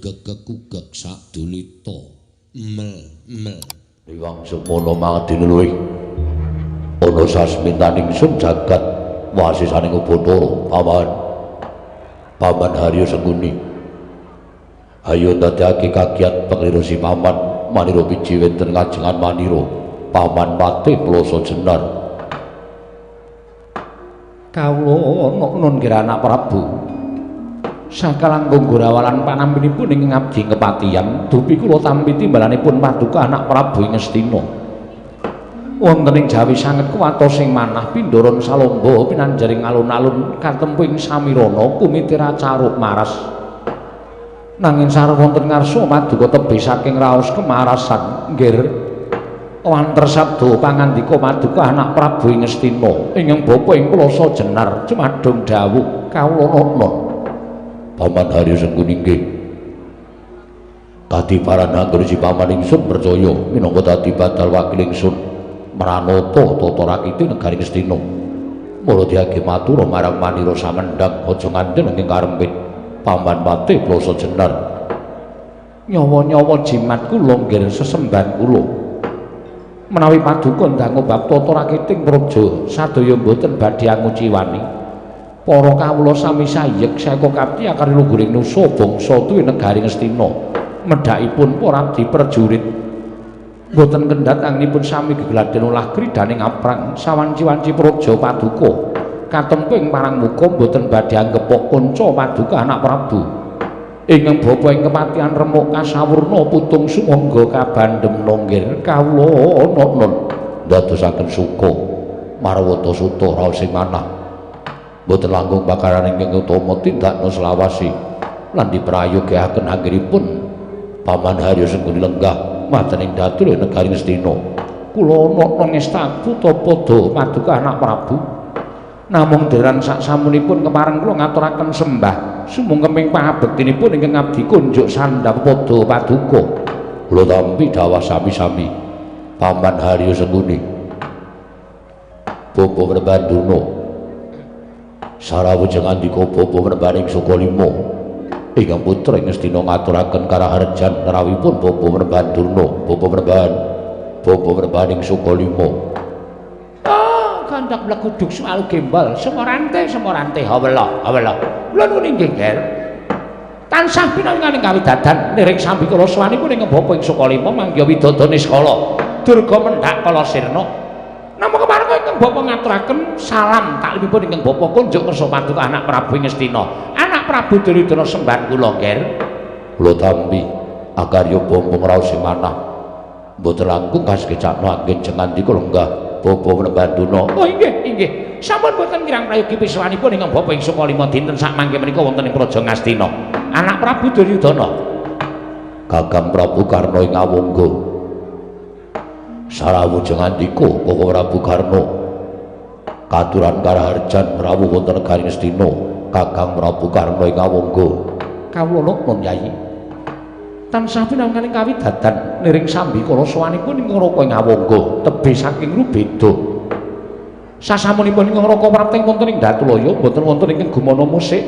Gegegegugeg sadulita mel mel. Liwang semono mangadine luwih ana sasmitaning sun jagat wasisaning Bathara Paman. Paman Haryo Sengkuni. Ayo ndadekake kagiat panglira si Paman manira biji wenten ngajengan manira. Paman Patih Ploso Jenar. Kawula nun nggih anak Prabu. Sakalangkung gorawalan panampinipun ing ngabdi kepatihan, dupi kula tampi timbalanipun paduka anak Prabu ing Ngastina. Wonten ing Jawi sanget kuwatos ing manah pindharan salamba pinanjaring alun-alun katempu ing samirana kumitira caruk maras. Nanging sareng wonten ngarsa paduka tebih saking raos kemarasan nggir wanter sabda pangandika paduka anak Prabu ing Ngastina ingkang bapa ing Ploso Jenar cumadung dawuh kawula nana. Paman Haryo Sengkuni nggih. Dadi paran anggone si paman ingsun percaya minangka dadi badal wakil ingsun mranata tata rakite negari Ngastina. Mula diage matur marang manira samendhang aja nganti ing karempit Paman Patih Ploso Jenar. Nyawa-nyawa jimat kula nggih sesembahan kula. Menawi paduka ndang bab tata rakiting praja sadaya mboten badhe anguciwani. Para kawula sami sayek seka kapti akari luguring nusa bangsa tuwi negari Ngastina. Medhakipun para abdi prajurit mboten kendhat anggenipun sami gegladen olah kridane ngaprang sawanci-wanci praja paduka katempu ing parang muka mboten badhe anggepok kanca paduka anak Prabu. Ingkang bapa ing kepatihan remuk kasawurna putung sumangga kabandhem nggir kawula nun ndadosaken suka marwata suta raos sing manah. Mboten langkung pakaran ingkang utama tindakna selawasi lan diprayogaken anggenipun Paman Haryo Sengkuni lenggah madhaning datur negari Ngastina. Kula nata ngestaku padha paduka anak Prabu. Namung deran sak samunipun kepareng kula ngaturaken sembah sumungkeming pangabektinipun ingkang abdi kunjuk sandhang padha paduka. Kula tampi dawah sami-sami Paman Haryo Sengkuni. Bapa Prabanduna sarawujeng andika bapa Mrembaning Sukalima ingkang putra ing Ngastina ngaturaken karaharjan rawuhipun bapa Mrembandurna, bapa Mremban, bapa Mrembaning Sukalima. Oh, kandak mleguduk sualu gembol, semorante semorante hawela hawela. Kula nuwun inggih, Ger. Tansah pinanganing kawidadan niring sambikala sowanipun ing bapa ing Sukalima manggiha widodane niskala. Durga mendhak kala sirna. Namung kepareng ingkang bapa ngaturaken salam taklimipun ingkang bapa kunjuk kersa paduka anak Prabu ing Ngastina. Anak Prabu Duryudana sembahan kula, Ger. Kula tampi akarya bombong raos sing manah. Mboten langkung kasekecakno anggen jengandika lenggah bapa Mrembanduna. Oh inggih, inggih. Sampun boten kirang prayogi piswanipun ingkang bapa ing Sukalima dinten sak mangke menika wonten ing Praja Ngastina. Anak Prabu Duryudana. Kakang Prabu Karna ing Awangga. Sarawujeng andika Koko Prabu Karna katuran karaharjan rawuh wonten negari Ngastina. Kakang Prabu Karna ing Awangga. Kawula nun Yayi. Tansah pinanganing kawidadan niring sambikala sowanipun ing Raka ing Awangga tebih saking Rubeda. Sasamunipun ing Raka prapting wonten ing Datulaya mboten wonten ingkang gumana musik.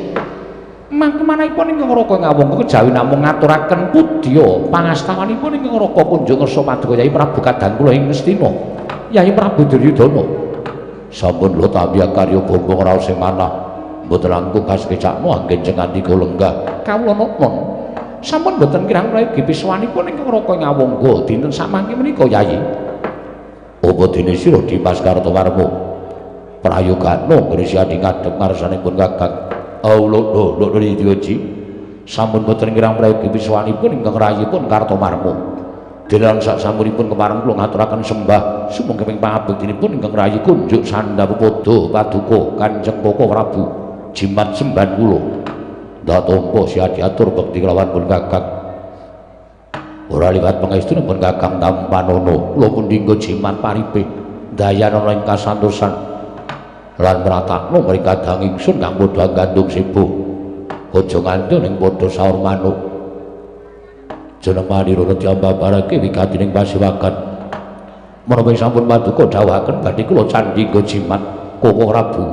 Mangkemanahipun ing Raka ing Awangga kejawi namung ngaturaken pudya pangastawanipun ing Raka kunjung ngersa paduka Yayi Prabu kadang kula ing Ngastina. Yayi Prabu Duryudana. Sampun kula tampi akarya bombong raos sing manah. Mboten langkung kasekecakno anggen jengandika lenggah. Kawula nun. Sampun mboten kirang prayogi piswanipun ing Raka ing Awangga dinten samangke menika Yayi. Apa dene sira Dimas Kartowarma? Prayogano nggone siadi ngadhep ngarsanipun Kakang. Aulok lho lho. Sampun boten kirang prayogi piswanipun ingkang rayipun Kartomarma. Denan sak samunipun kepareng kula ngaturaken sembah sumangga pangabektinipun ingkang rayi kunjuk sandhap padha paduka Kanjeng Koko Prabu jimat sembahan kula. Ndak tampa siadi atur bekti kelawan pun Kakang. Ora liwat pangestunipun Kakang tampanana kula pun dinggo jimat paripe dayanana ing kasantosan lan mratakno mring kadang ingsun kang padha gandung sibuk. Aja nganti ning padha saur manuk. Jeneng manira diambabarake wigatining pasiwagan. Menawi sampun paduka dawuhaken badhe kula candhi nggo jimat Koko Prabu.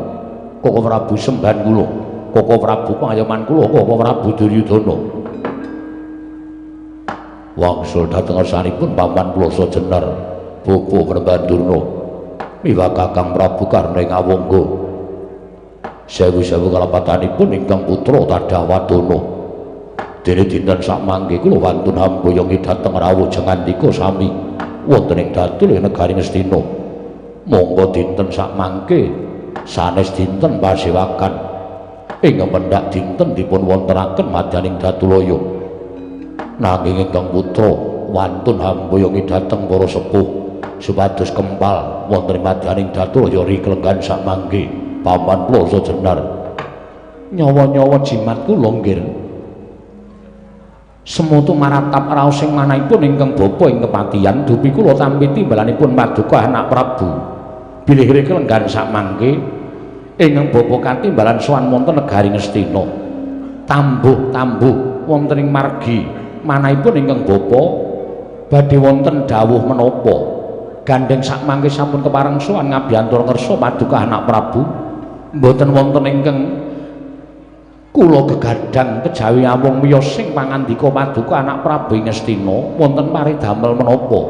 Koko Prabu sembahan kula. Koko Prabu pangayoman kula, Koko Prabu Duryudana. Wangsul dhateng ngersanipun Paman Ploso Jenar, Bapa Panembahan Durna, miwah Kakang Prabu Karna ing Awangga. Sewu-sewu kalepatanipun ingkang putra Tadah Wadana. Dene dinten sakmangke kula wantun hamboyongi dhateng rawuh jengandika sami wonten ing datul negari Ngastina. Monggo dinten sakmangke sanes dinten pasewakan ing mendhak dinten dipun wontenaken madyaning Datulaya. Nanging ingkang putra wantun hamboyongi dhateng para sepuh supados kempal wonten ing madyaning Datulaya riklenggan sakmangke. Paman Ploso Jenar, nyawa-nyawa jimat kula nggir. Semoto maratap raos ing manahipun ingkang bapa ing kepatihan dupi kula tampi timbalanipun paduka anak Prabu. Bilih riklenggan sakmangke ingkang bapa katimbalan sowan wonten negari Ngastina. Tambuh-tambuh wonten ing margi manahipun ingkang bapa badhe wonten dawuh menapa. Gandheng sakmangke sampun kepareng sowan ngabiyantura ngersa paduka anak Prabu. Mboten wonten ingkang kula gegadang kejawi amung miyos sing pangandika paduka anak Prabu ing Ngastina wonten paridamel menapa.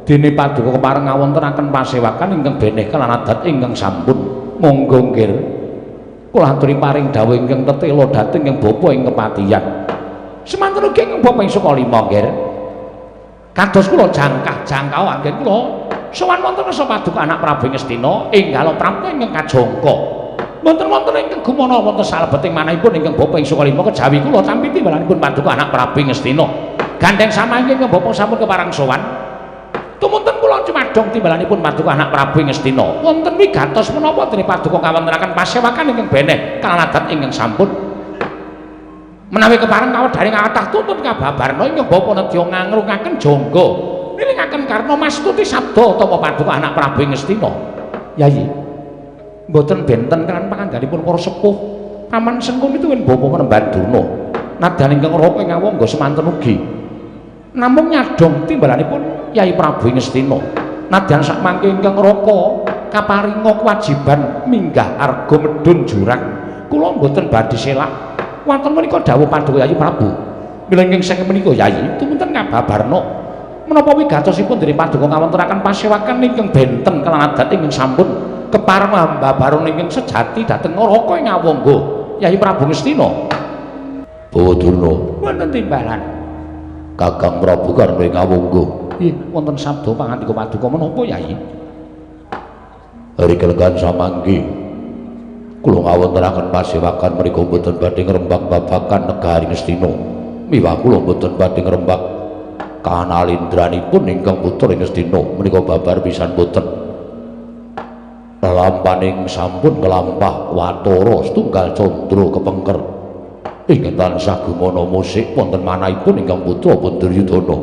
Dene paduka kepareng ngawontenaken pasewakan ingkang beneh kelan adat ingkang sampun. Monggo nggir kula aturi paring dawuh ingkang tetela dhateng ingkang bapa ing kepatihan. Semanten ugi ingkang bapa ing Sukalima nggir. Kados kula jangkah-jangkau anggen kula sowan wonten ngersa paduka anak Prabu ing Ngastina enggal prapta ingkang kajangka. Mboten wonten ingkang gumana wonten salebeting manahipun ingkang bapa ing Sukalima kejawi kula tampi timbalanipun paduka anak Prabu ing Ngastina. Gandheng samangke ingkang bapa sampun kepareng sowan. Tumunten kula cumadong timbalanipun paduka anak Prabu ing Ngastina. Wonten wigatos menapa dene paduka kawontenaken pasewakan ingkang beneh kalawan adat ingkang sampun. Menawi kepareng kawedharing kathah tuntun kababarna ingkang bapa nedya ngangrungaken jangga nilingaken karna mastuti sabda tama paduka anak Prabu ing Ngastina. Yayi, mboten benten kelan pangandhanipun para sepuh. Paman Sengkuni tuwin bapa Panembahan Durna. Nadyan ingkang raka ing Awangga semanten ugi. Namung nyadhong timbalanipun Yai Prabu ing Ngastina. Nadyan sakmangke ingkang raka kaparinga kewajiban minggah arga medhun jurang. Kula mboten badhe selak. Wonten menika dawuh paduka Yai Prabu. Mila ingkang saking menika Yai tumunten ngababarna menapa wigatosipun dening paduka ngawontenaken pasewakan ingkang benten kelan adat ingkang sampun kepareng hambabarana ingkang sejati dhateng neraka ing Awangga Yai Prabu Ngastina. Bawa Durna, wonten timbalan Kakang Prabu Karna ing Awangga. Nggih, wonten sabda pangandika paduka menapa Yai? Rikelenggan samangke kula ngawontenaken pasewakan menika mboten badhe ngrembak babagan negari Ngastina. Miwah kula mboten badhe ngrembak kanalindranipun ingkang putra ing Ngastina menika babar pisan boten. Lelampaning sampun kelampah watara setunggal candra kepengker ingkang tansah gumana musik wonten manahipun ingkang putra pun Duryudana.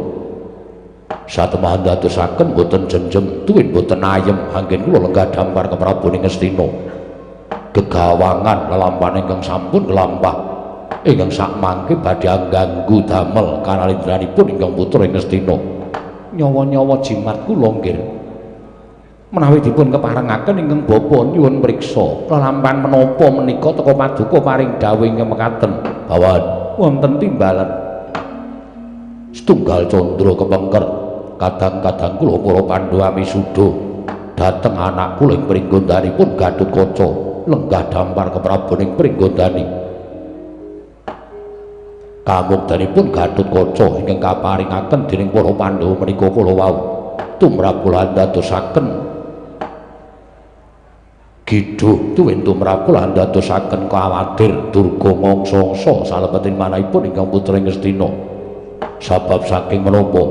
Satemah ndadosaken boten jenjem tuwin boten ayem anggen kula lenggah dampar keprabon ing Ngastina. Gegawangan lelampahan ingkang sampun kelampah ingkang sakmangke badhe angganggu damel kanalindranipun ingkang putra ing Ngastina. Nyawa-nyawa jimat kula nggir menawi dipun keparengaken ingkang bapa nyuwun priksa lelampahan menapa menika teka paduka paring dawuh ingkang mekaten. Bawan wonten timbalan setunggal candra kepengker kadang-kadang kula para Pandhawa misuda dhateng anak kula ing pringgondhanipun Gatotkaca lenggah dampar keprabon ing pringgondhani. Kamukdanipun Gatotkaca ingkang kaparingaken dening para Pandhawa menika kala wau tumrap kula ndadosaken gidhuh tuwin tumrap kula ndadosaken kawadir durga mangsa-angsa salebeting manahipun ingkang putra ing Ngastina. Sabab saking menapa?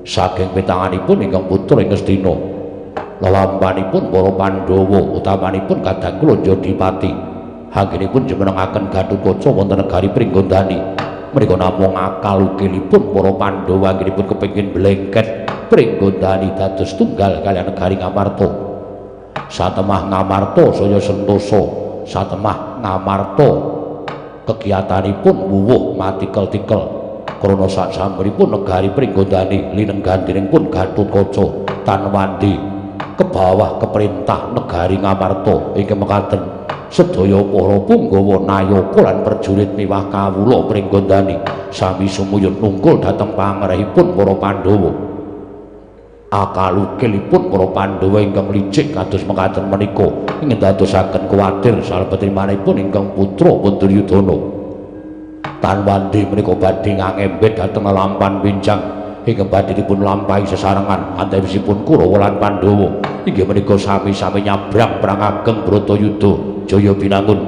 Saking pitanganipun ingkang putra ing Ngastina lelampanipun para Pandhawa utamanipun kadang kula Jodipati anggenipun jumenengaken Gatotkaca wonten negari Pringgondani menika namung akal ukilipun para Pandhawa anggenipun kepengin blengket Pringgondani dados tunggal kaliyan negari Ngamarta. Satemah Ngamarta saya sentosa, satemah Ngamarta kegiatanipun wuwuh matikel-tikel krana sasampunipun negari Pringgondani linenggan dening pun Gatotkaca tan wandi ke bawah keperintah negari Ngamarta ingkang mekaten. Sedaya para punggawa nayaka lan prajurit miwah kawula Pringgondani sami sumuyut nungkul dhateng pangrehipun para Pandhawa. Akalukilipun para Pandhawa ingkang licik kados mekaten menika ingkang dadosaken kuwatir salebetimanipun ingkang putra pun Duryudana. Tanwandi menika badhe ngangembet dhateng lampan pinjang ingkang badhe dipun lampahi sesarengan antawisipun Kurawa lan Pandhawa inggih menika sami-sami nyabrang perang ageng Bratayuda Jaya Binangun.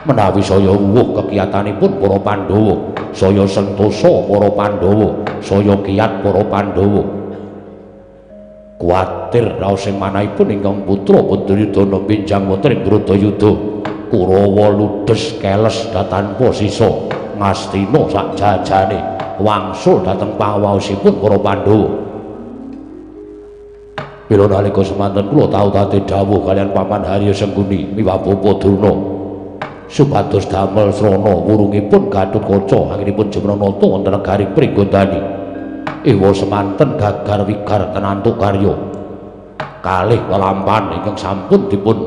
Menawi saya wuwuh kekiyatanipun para Pandhawa, saya sentosa para Pandhawa, saya kiat para Pandhawa. Kuwatir raos ing manahipun ingkang putra pun Duryudana pinjang wonten ing Bratayuda. Kurawa ludes keles tanpa sisa ngastina sak jajane wangsul dhateng pawaosipun para Pandhawa. Mila nalika semanten kula tau tate dawuh kaliyan Paman Harya Sengkuni miwah Bapa Durna supados damel srana wurungipun Gatotkaca anggenipun Jemranata wonten negari Pringgondani. Ewa semanten gagar wigar tenantuk karya kalih lelampahan ingkang sampun dipun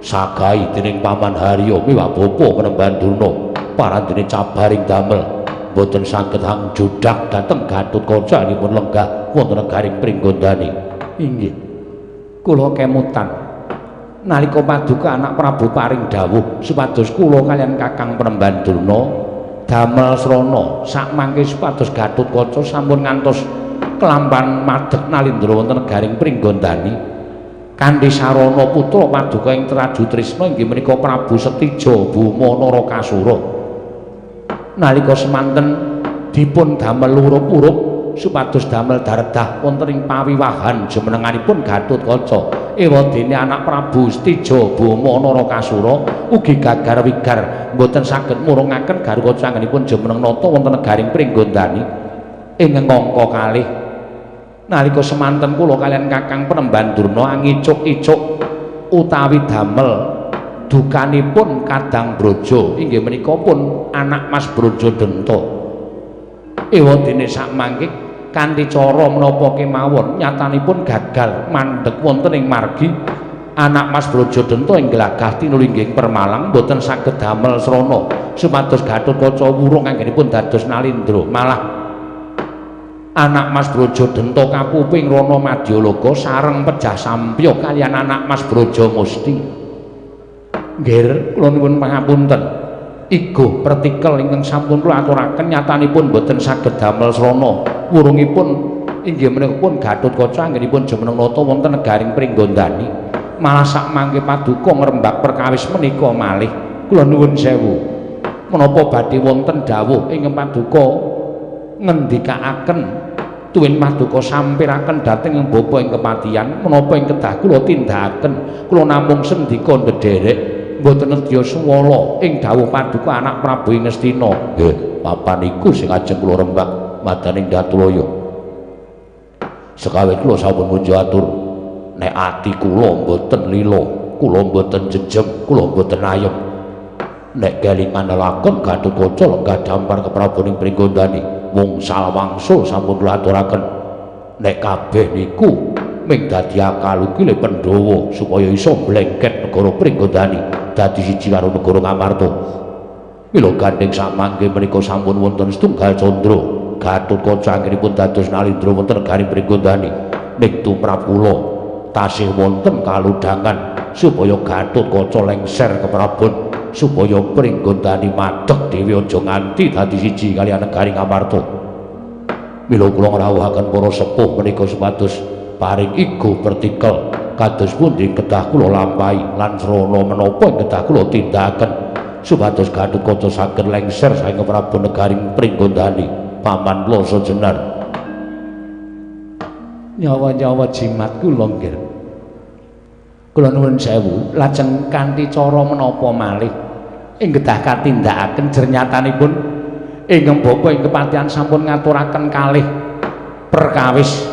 sagahi dening Paman Harya miwah Bapa Panembahan Durna parandene cabaring damel boten saged hangjudak dhateng Gatotkaca anggenipun lenggah wonten negari Pringgondani. Inggih, kula kemutan nalika paduka anak Prabu paring dawuh supados kula kaliyan Kakang Panembahan Durna damel srana sakmangke supados Gatotkaca sampun ngantos kelampan madeg nalindra wonten negaring Pringgondani kanthi sarana putra paduka ing Traju Trisna inggih menika Prabu Setija Bhuma Narakasura. Nalika semanten dipun damel urup-urup supados damel daredah wonten ing pawiwahan jumenenganipun Gatotkaca. Ewadene anak Prabu Setija Bhuma Narakasura ugi gagar wigar mboten saged murungaken Gatotkaca anggenipun jumeneng nata wonten negaring Pringgondani ing angka kalih. Nalika semanten kula kaliyan Kakang Panembahan Durna angicuk-icuk utawi damel dukanipun Kadang Braja inggih menika pun anak Mas Braja Denta. Ewadene sakmangke kanthi cara menapa kemawon nyatanipun gagal mandheg wonten ing margi anak Mas Braja Denta ing glagah tinulingging Permalang mboten saged damel srana supados Gatotkaca wurung anggenipun dados nalindra. Malah anak Mas Braja Denta kapuping Rana Madyaloka sareng pejah sampya kaliyan anak Mas Braja Musti. Nggih, kula nuwun pangapunten. Igo pertikel ingkang sampun kula aturaken nyatanipun boten saged damel srana wurungipun inggih menika pun Gatotkaca anggenipun jumeneng nata wonten negaring Pringgondani. Malah sakmangke paduka ngrembak perkawis menika malih. Kula nuwun sewu. Menapa badhe wonten dawuh ingkang paduka ngendikaaken tuwin paduka sampiraken dhateng ing bapa ing kepatihan menapa ing kedah kula tindakaken? Kula namung sendika ndederek mboten nedya suwala ing dawuh paduka anak Prabu ing Ngastina. Nggih, papan iku sing ajeng kula rembak madaning Datulaya. Sekawit kula sampun munjo atur nek ati kula mboten lila, kula mboten jejem, kula mboten ayem. Nek kelingan lakon Gatotkaca lenggah dampar keprabuning Pringgondani wungsal wangsul sampun kula aturaken nek kabeh niku ming dadi akalukile Pandhawa supaya iso mlengket negara Pringgondani dadi siji karo negara Ngamarta. Mila gandheng samangke menika sampun wonten setunggal candra Gatotkaca anggenipun dados nalindra wonten negari Pringgondani ning tumrap kula tasih wonten kaludhangan supaya Gatotkaca lengser keprabon supaya Pringgondani madeg dhewe aja nganti dadi siji kaliyan negari Ngamarta. Mila kula ngrawuhaken para sepuh menika supados paring igo pertikel kados pundi kedah kula lampahi lan srana menapa ing kedah kula tindakaken supados Gatotkaca saged lengser saking Prabu negari Pringgondani. Paman Kloso Jenar. Nyawa-nyawa jimat kula nggih. Kula nuwun sewu, lajeng kanthi cara menapa malih ing kedah katindakaken jernyatanipun ingkang bapa ing kepatihan sampun ngaturaken kalih perkawis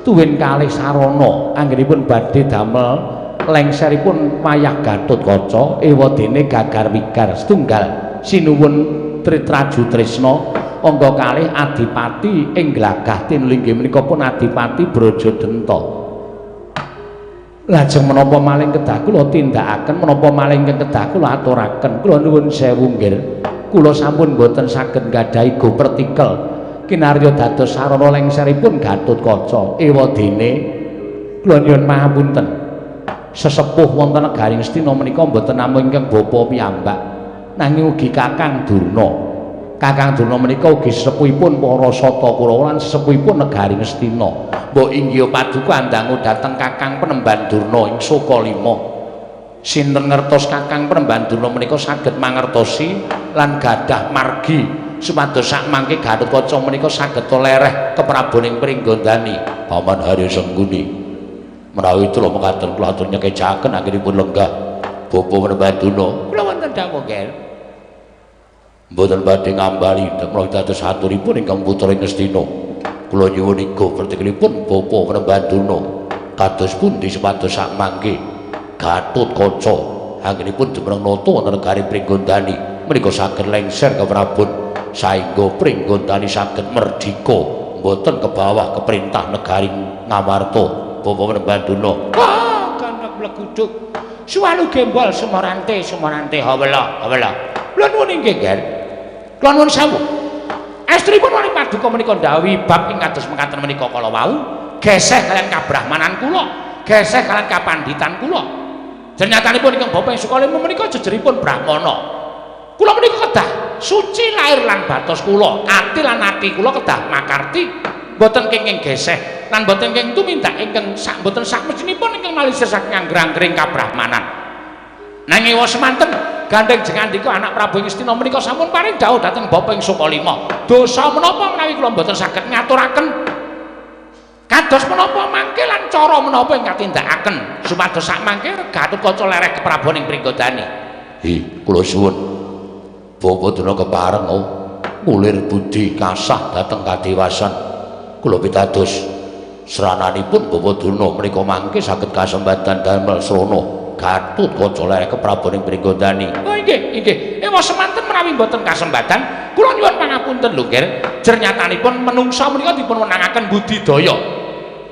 tuwin kalih sarana anggenipun badhe damel lengseripun wayah Gatotkaca ewadene gagar wigar setunggal sinuwun Tritraju Trisna angka kalih adipati ing glagah tinulinggih menika pun Adipati Braja Denta. Lajeng menapa maling kedah kula tindakaken, menapa maling ingkang kedah kula aturaken. Kula nuwun sewu nggih. Kula sampun boten saged nggadahi go pertikel kinarya dados sarana lengseripun Gatotkaca. Ewadene kula nyuwun pangapunten. Sesepuh wonten negari Ngastina menika mboten namung ingkang bapa piyambak, nanging ugi Kakang Durna. Kakang Durna menika ugi sesepuhipun para Sata Kurawa lan sesepuhipun negari Ngastina. Mbok inggih paduka andangu dhateng Kakang Penemban Durna ing Sukalima. Sinten ngertos Kakang Penemban Durna menika saged mangertosi lan gadah margi supados sakmangke Gatotkaca menika saged lereh kepraboning Pringgondani. Paman Harya Sengkuni, menawi kula mekaten kula atur nyekecaken anggenipun lenggah Bapa Penemban Durna. Kula wonten dawuh, Ger. Mboten badhe ngambali menawi dados aturipun ingkang putra ing Ngastina. Kula nyuwun iga pertikelipun Bapa Penemban Durna kados pundi supados sakmangke Gatotkaca anggenipun jumeneng nata wonten negari Pringgondani menika saged lengser keprabon saengga Pringgondani saged merdika mboten kebawah keperintah negari Ngamarta. Bapa Penemban Durna. Wah, gandhek mleguduk. Suwalu gembol sumorante sumorante hawela hawela. Kula nuwun inggih, Ger. Kula nuwun sewu. Estripun wali paduka menika ndhawuhi bab ing kados mekaten menika kala wau, geseh kaliyan kabrahmanan kula, geseh kaliyan kapanditan kula. Jernyatanipun ingkang bapa ing Sukalima menika jejeripun brahmana. Kula menika kedah suci lahir lan batos kula, ati lan ati kula kedah makarti, mboten kenging geseh lan mboten kenging tumindak ingkang sak mboten sak mestinipun ingkang malisir saking angger-anggering kabrahmanan. Nanging wa semanten gandeng jengandika anak Prabu Ngastina menika sampun paring dawuh dhateng bapa ing Sukalima. Dosa menapa menawi kula mboten saged ngaturaken kados menapa mangke lan cara menapa ing katindakaken supados sak mangke Gatotkaca lereh keprabon ing Pringgondani. Hi, kula suwun Bapa Durna kepareng ngulir budi kasah dhateng kadewasan. Kula pitados srananipun Bapa Durna menika mangke saged kasembatan damel srana Gatotkaca lereh keprabon ing Pringgondani. Oh inggih, inggih. Ewa semanten menawi mboten kasembatan, kula nyuwun pangapunten lho, Ger. Jernyatanipun menungsa menika dipun wenangaken budidaya.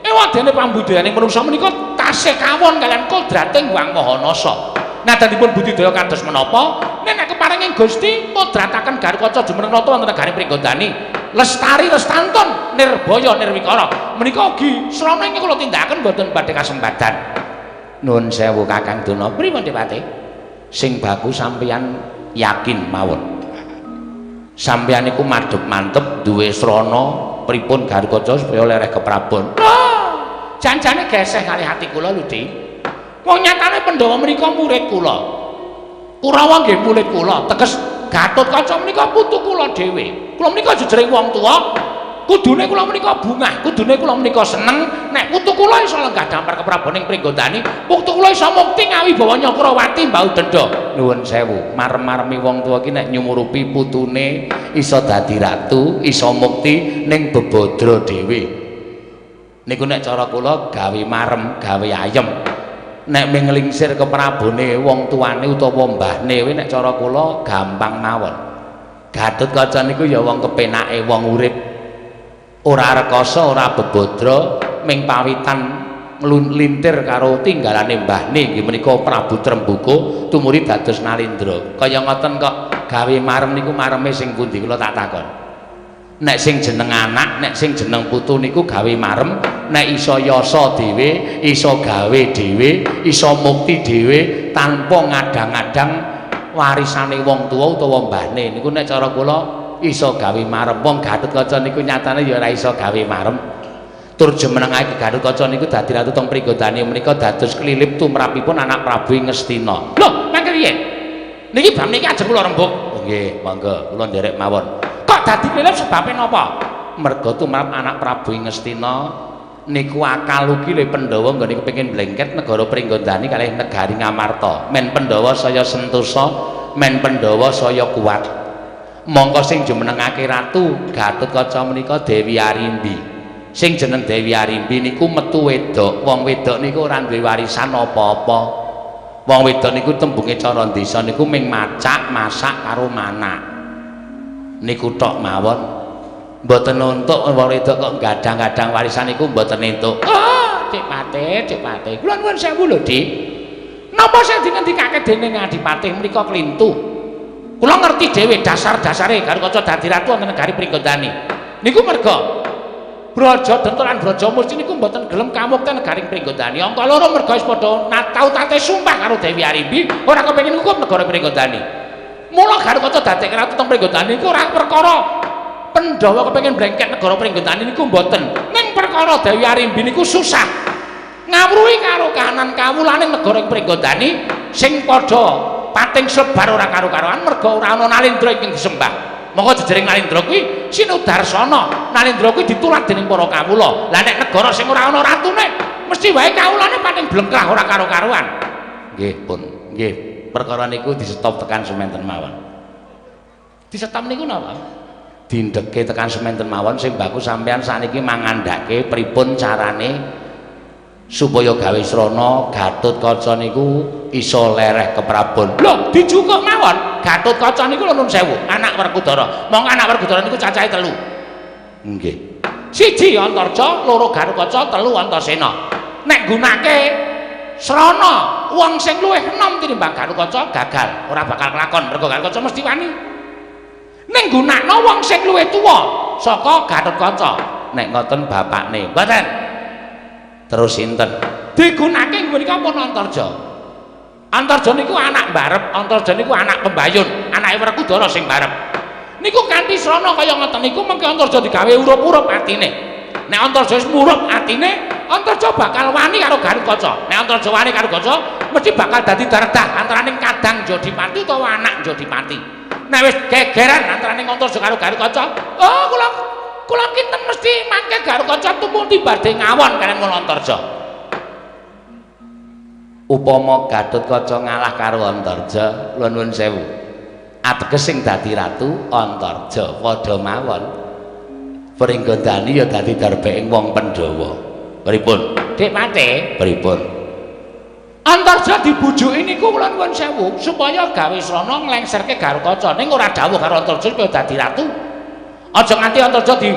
Ewa dene pambudayaning menungsa menika tasih kawon kaliyan kodrating Hyang Maha Nasa. Nadanipun budidaya kados menapa? Nek keparenging Gusti kodrataken Gatotkaca jumeneng nata wonten negari Pringgondani. Lestari lestantun nirbaya nirwikara. Menika ugi srana ingkang kula tindakaken mboten badhe kasembatan. Nuwun sewu Kakang Durna, pripun Depati? Sing baku sampeyan yakin mawon. Sampeyan niku madhep mantep duwe srana pripun Gatotkaca supaya lereh keprabon. Oh, janjane geseh kalih ati kula lho, Dik. Wong nyatane Pandhawa menika murid kula. Kurawa nggih murid kula, teges Gatotkaca menika putu kula dhewe. Kula menika jejering wong tuwa, kudune kula menika bungah, kudune kula menika seneng nek putu kula iso lenggah dampar keprabon ing Pringgondani, putu kula iso mukti ngawibawa Nyakrawati mbau denda. Nuwun sewu, marem-maremi wong tuwa iki nek nyumurupi putune iso dadi ratu, iso mukti ning bebadra dhewe. Niku nek cara kula gawe marem, gawe ayem. Nek ming nglingsir keprabone wong tuane utawa mbahne kuwi nek cara kula gampang mawon. Gatotkaca niku ya wong kepenake wong urip. Ora rekoso, ora bebadra, ming pawitan nglintir karo tinggalane mbahne inggih menika Prabu Trembuka tumuri dados Nalendra. Kaya ngoten kok gawe marem niku mareme sing pundi kula tak takon. Nek sing jeneng anak, nek sing jeneng putu niku gawe marem, nek iso yasa dhewe, iso gawe dhewe, iso mukti dhewe tanpa ngadang-adang warisane wong tuwa utawa mbahne niku nek cara kula iso gawe marem. Wong Gatotkaca niku nyatane ya ora iso gawe marem. Tur jumenengake Gatotkaca niku dadi ratu teng Pringgondani menika dados klilip tumrapipun anak Prabu Ngastina. Lho, mangke piye? Niki bab niki ajeng kula rembug. Oh nggih, monggo kula nderek mawon. Kok dadi klilip sebabe napa? Merga tumrap anak Prabu Ngastina niku akal ukile Pandhawa nggone kepengin mlengket negara Pringgondani kalih negari Ngamarta. Men Pandhawa saya sentosa, men Pandhawa saya kuat. Mongko sing jumenengake ratu Gatotkaca menika Dewi Arimbi. Sing jeneng Dewi Arimbi niku metu wedok. Wong wedok niku ora duwe warisan apa-apa. Wong wedok niku tembunge cara desa niku ming macak, masak karo manak. Niku tok mawon. Mboten entuk wong wedok kok gadang-gadang warisan niku mboten entuk. Oh, Dik Patih, Dik Patih. Kula nuwun sewu lho, Dik. Napa sing dingendikake dening Adipati menika klintu? Kula ngerti dhewe dasar-dasare Garukaca dadi ratu wonten negari Pringgondani. Niku merga Braja Denta lan Braja Musti niku mboten gelem kamukten negari Pringgondani. Angka loro merga wis padha tau tate sumpah karo Dewi Arimbi ora kepengin ngukup negara Pringgondani. Mula Garukaca dadekke ratu teng Pringgondani niku ora perkara Pandhawa kepengin blengkek negara Pringgondani niku mboten. Ning perkara Dewi Arimbi niku susah ngawruhi karo kahanan kawulane negara ing Pringgondani sing padha pating sebar ora karo-karoan merga ora ana Nalendra ingkang disembah. Monggo jejering Nalendra kuwi sinudarsana. Nalendra kuwi ditulat dening para kawula. Lah nek negara sing ora ana ratune mesti wae kawulane pating blengkrah ora karo-karuan. Nggih, pun. Nggih, perkara niku disetop tekan sementen mawon. Disetop niku napa? Dindheke tekan sementen mawon sing baku sampean sakniki mangandhake pripun carane supaya gawe srana Gatotkaca niku iso lereh keprabon. Lho, dijukuk mawon. Gatotkaca niku lho nun sewu, anak Werkudara. Monggo anak Werkudara niku cacahe 3. Nggih. 1 Antarja, 2 Garukaca, 3 Antasena. Nek gunake srana wong sing luwih enom tinimbang Garukaca gagal, ora bakal kelakon mergo Garukaca mesti wani. Ning gunakno wong sing luwih tuwa saka Gatotkaca. Nek ngoten bapakne. Mboten. Terus sinten? Digunake menika pun Antarja. Antarja niku anak mbarep, Antarja niku anak pembayun, anake Werkudara sing mbarep. Niku kanthi srana kaya ngoten niku mengke Antarja digawe urup-urup atine. Nek Antarja wis murup atine, Antarja bakal wani karo Garukaca. Nek Antarja wani karo Garukaca, mesti bakal dadi dardah antaraning kadang Jodipati utawa anak Jodipati. Nek wis gegeran antaraning Antarja karo Garukaca, oh kula kinten mesti mangke Garukaca tumundi badhe ngawon kaliyan ngono Antarja. Upama Gatotkaca ngalah karo Antarja, kula nuwun sewu. Ateges sing dadi ratu Antarja padha mawon. Pringgondani ya dadi darbeking wong Pandhawa. Pripun? Dik Patih, pripun? Antarja dibujuki niku kula nuwun sewu supaya gawe srana nglengserke Garukaca ning ora dawuh karo Antarja supaya dadi ratu. Aja nganti Antarja di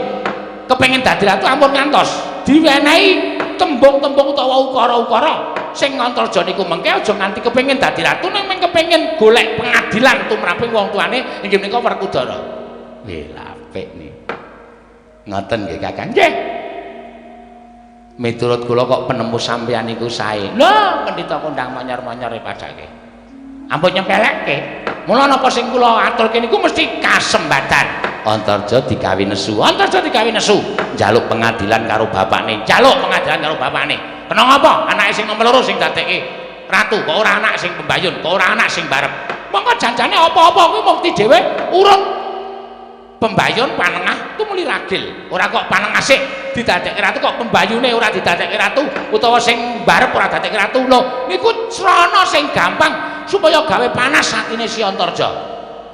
kepengin dadi ratu ampun ngantos diwenehi tembung-tembung utawa ukara-ukara sing Antarja niku mengke aja nganti kepengin dadi ratu ning mung kepengin golek pengadilan tumraping wong tuane inggih menika Werkudara. Nggih, apik niki. Ngoten nggih Kakang. Nggih. Miturut kula kok penemu sampeyan niku sae. Lho, pendhita kondang monyor-monyor e padake. Ampun nyempelekke. Mula napa sing kula aturke niku mesti kasembadan. Antarja digawe nesu. Antarja digawe nesu, njaluk pengadilan karo bapakne. Njaluk pengadilan karo bapakne. Kena ngapa? Anake sing nomor 2 sing dadekke ratu, kok ora anak sing pembayun, kok ora anak sing barep. Monggo janjane apa-apa kuwi mukti dhewe urut pembayun panengah tumuli ragil. Ora kok panengah sik didadekke ratu kok pembayune ora didadekke ratu utawa sing barep ora dadekke ratu. Lho, niku srana sing gampang supaya gawe panas atine si Antarja.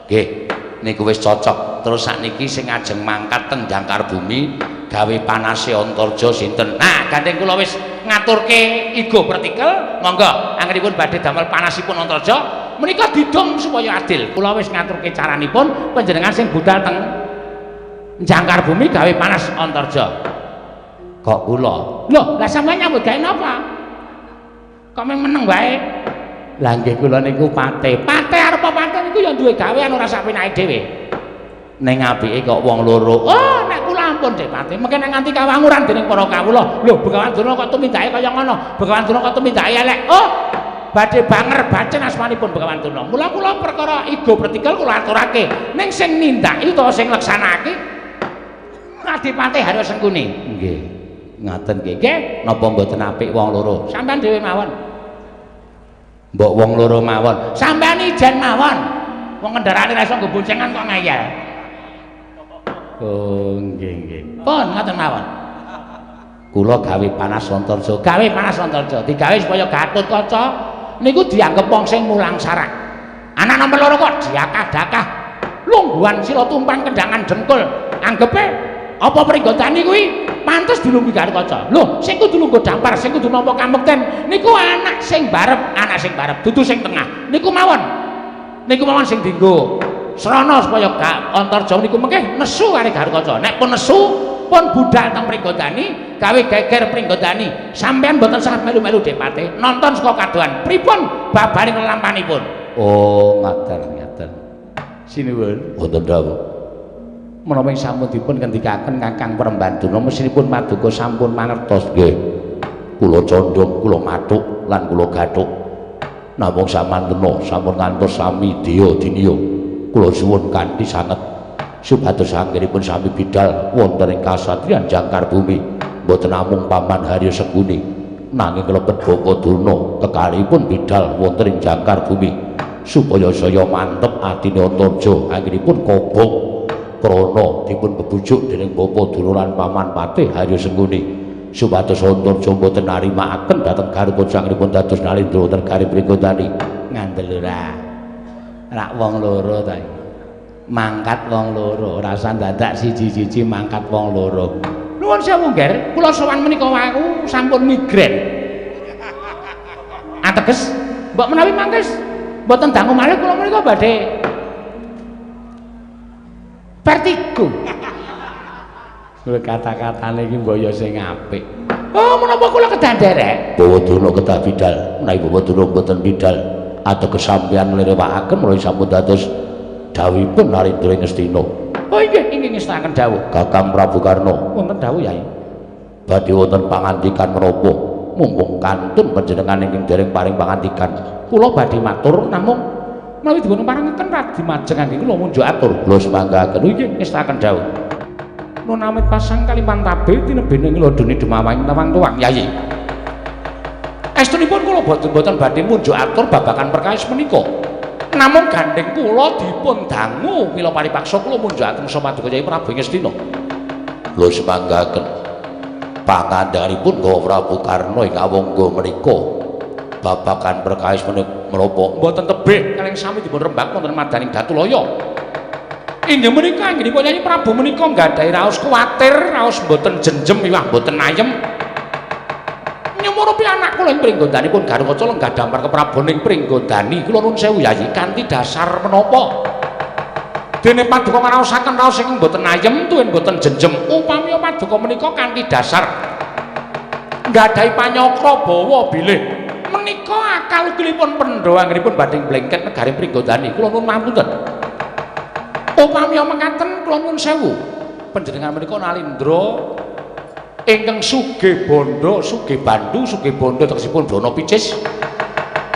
Nggih, niku wis cocok. Terus sakniki sing ajeng mangkat teng jangkar bumi gawe panase Antarja sinten? Nah, gandeng kula wis ngaturke igo pertikel, monggo anggenipun badhe damel panasipun Antarja menika didum supaya adil. Kula wis ngaturke caranipun panjenengan sing budal teng jangkar bumi gawe panas Antarja. Kok kula? Lho, lah sampeyan nyambut gawe napa? Kok mung meneng wae? Lah nggih kula niku pate. Pate arep pate niku ya duwe gawean ora sak penake dhewe. Ning apike kok wong loro. Oh, nek kula ampun Dik Pate, mengke nek nganti kawanguran dening para kawula. Lho, Begawan Durna kok tumindake kaya ngono. Begawan Durna kok tumindake elek. Oh, badhe banger bacen asmanipun Begawan Durna. Mula kula perkara igo pertikel kula aturake. Ning sing nindaki utawa sing ngleksanakake Adipati Haryo Sengkuni. Nggih. Ngaten nggih. Nggih, napa mboten apik wong loro? Sampeyan dhewe mawon. Mbok wong loro mawon. Sampeyan ijen mawon. Wong kendaraane ra iso nggo boncengan kok ngeyel. Oh, nggih nggih. Pun ngoten mawon. Kula gawe panas Antarja. Gawe panas Antarja, digawe supaya Gatotkaca niku dianggep wong sing mulang sarak. Anak nomor loro kok diakah-dakah. Lungguhan sila tumpang kendangan dengkul. Anggepe apa Pringgondani kuwi pantes dilungguhi Gatotkaca. Lho, sing kudu lungguh dampar, sing kudu nampa kamekten niku anak sing barep, anak sing barep, dudu sing tengah. Niku mawon. Niku mawon sing dienggo srana supaya gak Antarja niku mengke nesu karo Gatotkaca. Nek pun nesu Pun budal teng Pringgondani, gawe geger Pringgondani. Sampeyan mboten saged melu-melu Depate. Nonton saka kadohan. Pripun babaring lelampanipun? Oh, ngaten, ngaten. Sinuwun. Wonten dawuh. Menapa ing sampun dipun ngendikaken Kakang Prembanduna mesinipun paduka sampun mangertos nggih. Kula condhong, kula mathuk lan kula gathuk. Namung samantena sampun ngantos sami daya diniya. Kula suwun kanthi sanget supados anggenipun sami bidal wonten ing kasatriyan Jangkar Bumi. Mboten namung Paman Harya Sengkuni nanging lebet Bapa Durna kekalihipun bidal wonten ing Jangkar Bumi supaya saya mantep atine Antarja anggenipun kobong krana dipun bebujuk dening Bapa Durna lan Paman Patih Harya Sengkuni supados Antarja mboten narimakaken dhateng Garuda anggenipun dados Nalendra wonten negari Pringgondani. Ngandel ora? Rak wong loro ta iki. Mangkat wong loro, ora usah dadak siji-siji mangkat wong loro. Nuwun sewu, Ngger, kula sowan menika wau sampun migren. Ateges mbok menawi mangkes mboten dangu malih kula menika badhe vertigo. Lho kata-katane iki mbok ya sing apik. Oh, menapa kula kedah nderek? Bawa Durna kedah bidal, menawi Bawa Durna mboten bidal ateges sampeyan nglirewakaken menawi sampun dados dawuhipun Narendra ing Ngastina. Oh inggih, inggih ngestakaken dawuh. Kakang Prabu Karna. Wonten dawuh, Yai. Badhe wonten pangandikan menapa? Mumpung kantun panjenengan ingkang dereng paring pangandikan. Kula badhe matur namung menawi dipun parengaken radi majeng anggen kula munjuk atur. Kula semanggaken. Inggih ngestakaken dawuh. Nun amit pasang Kalimantabe tinebene nglodone dumawang tawang tuwang, Yai. Estunipun kula boten-boten badhe munjuk atur babagan perkawis menika. Namung gandeng kula dipun dangu mila paripaksa kula munjuk atur paduka Yai Prabu Ngastina. Kula semanggaken pangandikanipun Bapak Prabu Karna ing awangga menika babagan perkawis menapa mboten tebih kalih sami dipun rembak wonten madaning Datulaya. Inggih menika anggenipun Yai Prabu menika nggadahi raos kuwatir, raos mboten jenjem miwah mboten ayem. Nyumurupi anak kula ing Pringgondani Garukaca lenggah dampar keprabon ing Pringgondani. Kula nuwun sewu Yai, kanthi dasar menapa? Dene paduka ngraosaken raos ingkang mboten ayem tuwin mboten jenjem. Upami paduka menika kanthi dasar nggadahi panyakra bawa bilih menika akal ukilipun Pandhawa anggenipun badhe mblengket negari Pringgondani. Kula nuwun pangapunten. Upami mekaten kula nuwun sewu. Panjenengan menika Nalindra ingkang sugih bondo, sugih bandu, sugih bondo tegesipun Brana Picis.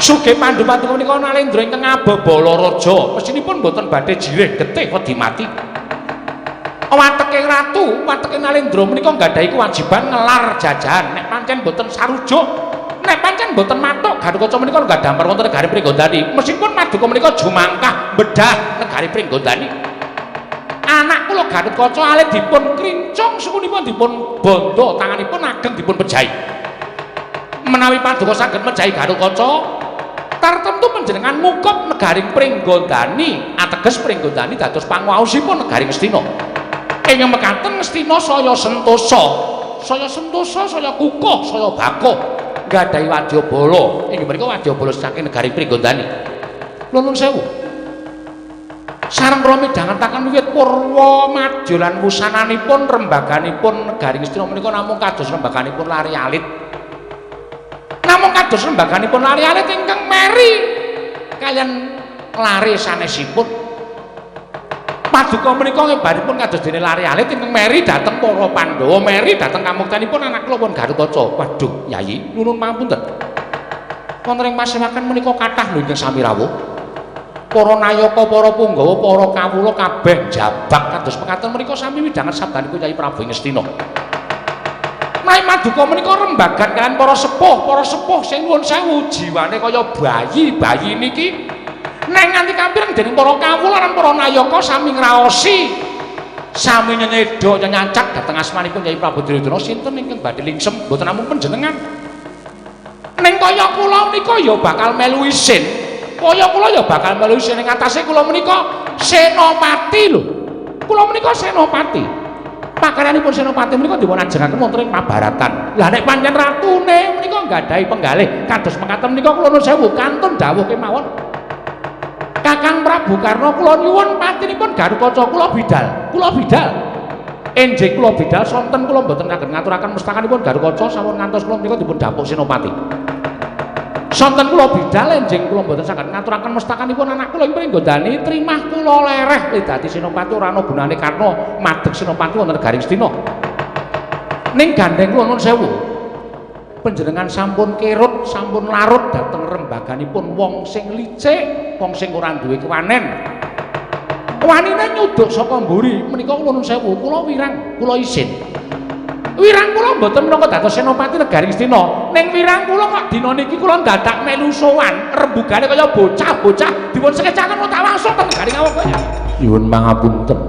Sugih pandu paduka menika Nalendra ingkang abebala raja. Mesinipun mboten badhe jirih getih wedi mati. Wateke ratu, wateke Nalendra menika nggadahi kewajiban ngelar jajahan. Nek pancen mboten sarujuk, nek pancen mboten matuk Garukaca menika lenggah dampar wonten negari Pringgondani. Mesipun paduka menika jumangkah bedah negari Pringgondani. Anak kula Garukaca alit dipun krincung sukunipun dipun bandha tanganipun ageng dipun pejahi. Menawi paduka saged mejahi Garukaca, tartemtu panjenengan mukup negari Pringgondani, ateges Pringgondani dados panguwaosipun negari Ngastina. Ing mekaten Ngastina saya sentosa, saya sentosa, saya kukuh, saya bakuh nggadahi wadyabala. Inggih menika wadyabala saking negari Pringgondani. Nuwun sewu. Sareng kula midhangetaken wiwit purwa madya lan wusananipun rembaganipun negari Ngastina menika namung kados rembaganipun lari alit. Namung kados rembaganipun lari alit ingkang meri kaliyan lare sanesipun. Paduka menika ngebaripun kados dene lari alit ingkang meri dhateng para Pandhawa, meri dhateng kamuktenipun anak kula pun Garukaca. Waduh, Yayi, nyuwun pangapunten. Wonten ing pasewakan menika kathah lho ingkang sami rawuh. Para nayaka, para punggawa, para kawula kabeh jabak kados mekaten menika sami midhanget sabdanipun Kyai Prabu Ngastina. Menawi paduka menika rembagan kaliyan para sepuh sing nuwun sewu jiwane kaya bayi-bayi niki nek nganti kampireng dening para kawula lan para nayaka sami ngraosi, sami nyenyedha nyenyacak dhateng asmanipun Kyai Prabu Duryudana sinten ingkang badhe lingsem mboten namung panjenengan. Ning kaya kula menika ya bakal melu isin. Kaya kula ya bakal melu isin ing atase kula menika senopati lho. Kula menika senopati. Pakaryanipun senopati menika dipun ajengaken wonten ing Mabaratan. Lah nek pancen ratune menika nggadahi penggalih kados mekaten menika kula nuwun sewu kantun dawuh kemawon. Kakang Prabu Karna kula nyuwun patinipun Garukaca kula bidal, kula bidal. Enjing kula bidal sonten kula mboten saged ngaturaken mestakanipun Garukaca sampun ngantos kula menika dipun dapuk Senopati. Sonten kula bidal enjing kula mboten saged ngaturaken mestakanipun anak kula ing Pringgondani trimah kula lereh le dadi Senopati ora ana gunane karna madeg Senopati wonten negaring Astina. Ning gandeng kula nuwun sewu. Panjenengan sampun kerut, sampun larut dhateng rembaganipun wong sing licik, wong sing ora duwe kewanen. Wanine nyuduk saka mburi menika kula nuwun sewu, kula wirang, kula isin. Wirang kula mboten minangka dados Senopati negaring Astina. Ning wirang kula kok dina niki kula dadak melu sowan, rembugane kaya bocah-bocah dipun sekecaken tak wangsul teng negaring Awaka. Nyuwun pangapunten.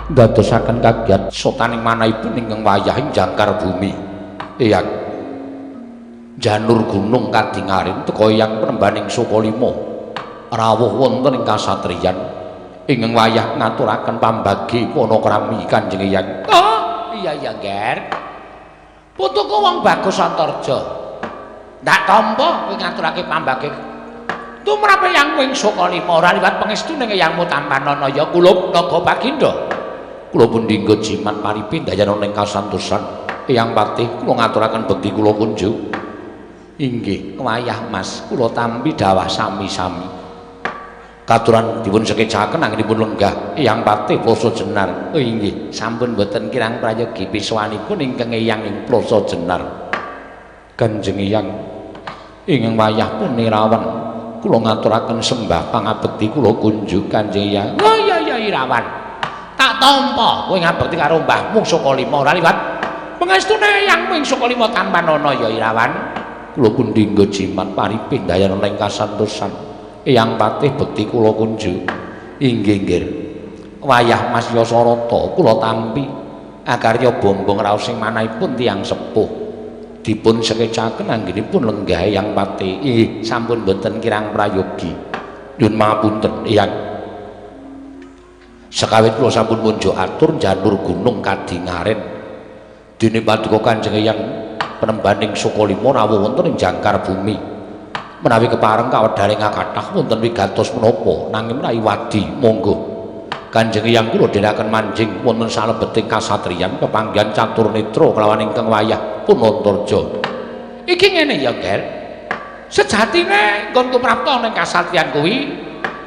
Ndadosaken kagiat sotaning manahipun ingkang wayahing jangkar bumi. Eyang janur gunung kadingaring teka eyang penembaning Sukalima rawuh wonten ing kasatriyan ingkang wayah ngaturaken pambagi panakrami Kanjeng Eyang. Oh, iya iya, Nger. Putuku wong bagus Antarja. Ndak tampa kowe ngaturake pambagi. Tumrap eyang ing Sukalima ora liwat pangestune eyangmu tampanana ya kulup naga baginda. Kula pun dinggo jimat paripi ndayana ing kasantosan. Eyang Patih kula ngaturaken bekti kula kunjuk. Inggih, wayah Mas, kula tampi dawah sami-sami. Katuran dipun sekecaken anggenipun lenggah Eyang Patih Ploso Jenar. Oh inggih, sampun boten kirang prayogi piswanipun ingkang eyang ing Ploso Jenar. Kanjeng Eyang ingkang wayah pun Irawan kula ngaturaken sembah pangabekti kula kunjuk Kanjeng Eyang. Oh iya iya Irawan. Tak tampa kowe ngabekti karo mbahmu Sukalima ora liwat pangestune eyang ing Sukalima tampanana ya Irawan. Kula pun dinggo jimat paripi ndayana ing kasantosan. Eyang Patih bekti kula kunjuk. Inggih nggih. Wayah Mas Yasarata kula tampi akarya bombong raos sing manahipun tiyang sepuh. Dipun sekecaken anggenipun lenggah Eyang Patih. Inggih, sampun boten kirang prayogi. Nyuwun pangapunten Eyang. Sekawit kula sampun munjuk atur janur gunung kadingaren. Dene paduka Kanjeng Eyang penembaning Sukalima rawuh wonten ing jangkar bumi. Menawi kepareng kawedharing kathah wonten wigatos menapa nanging menawi wadi monggo. Kanjeng Eyang kula dherekaken manjing wonten salebeting kasatriyan pepanggihan catur netra kelawan ingkang wayah pun Antarja. Iki ngene ya, Ger. Sejatine nggonku prapta ning kasatriyan kuwi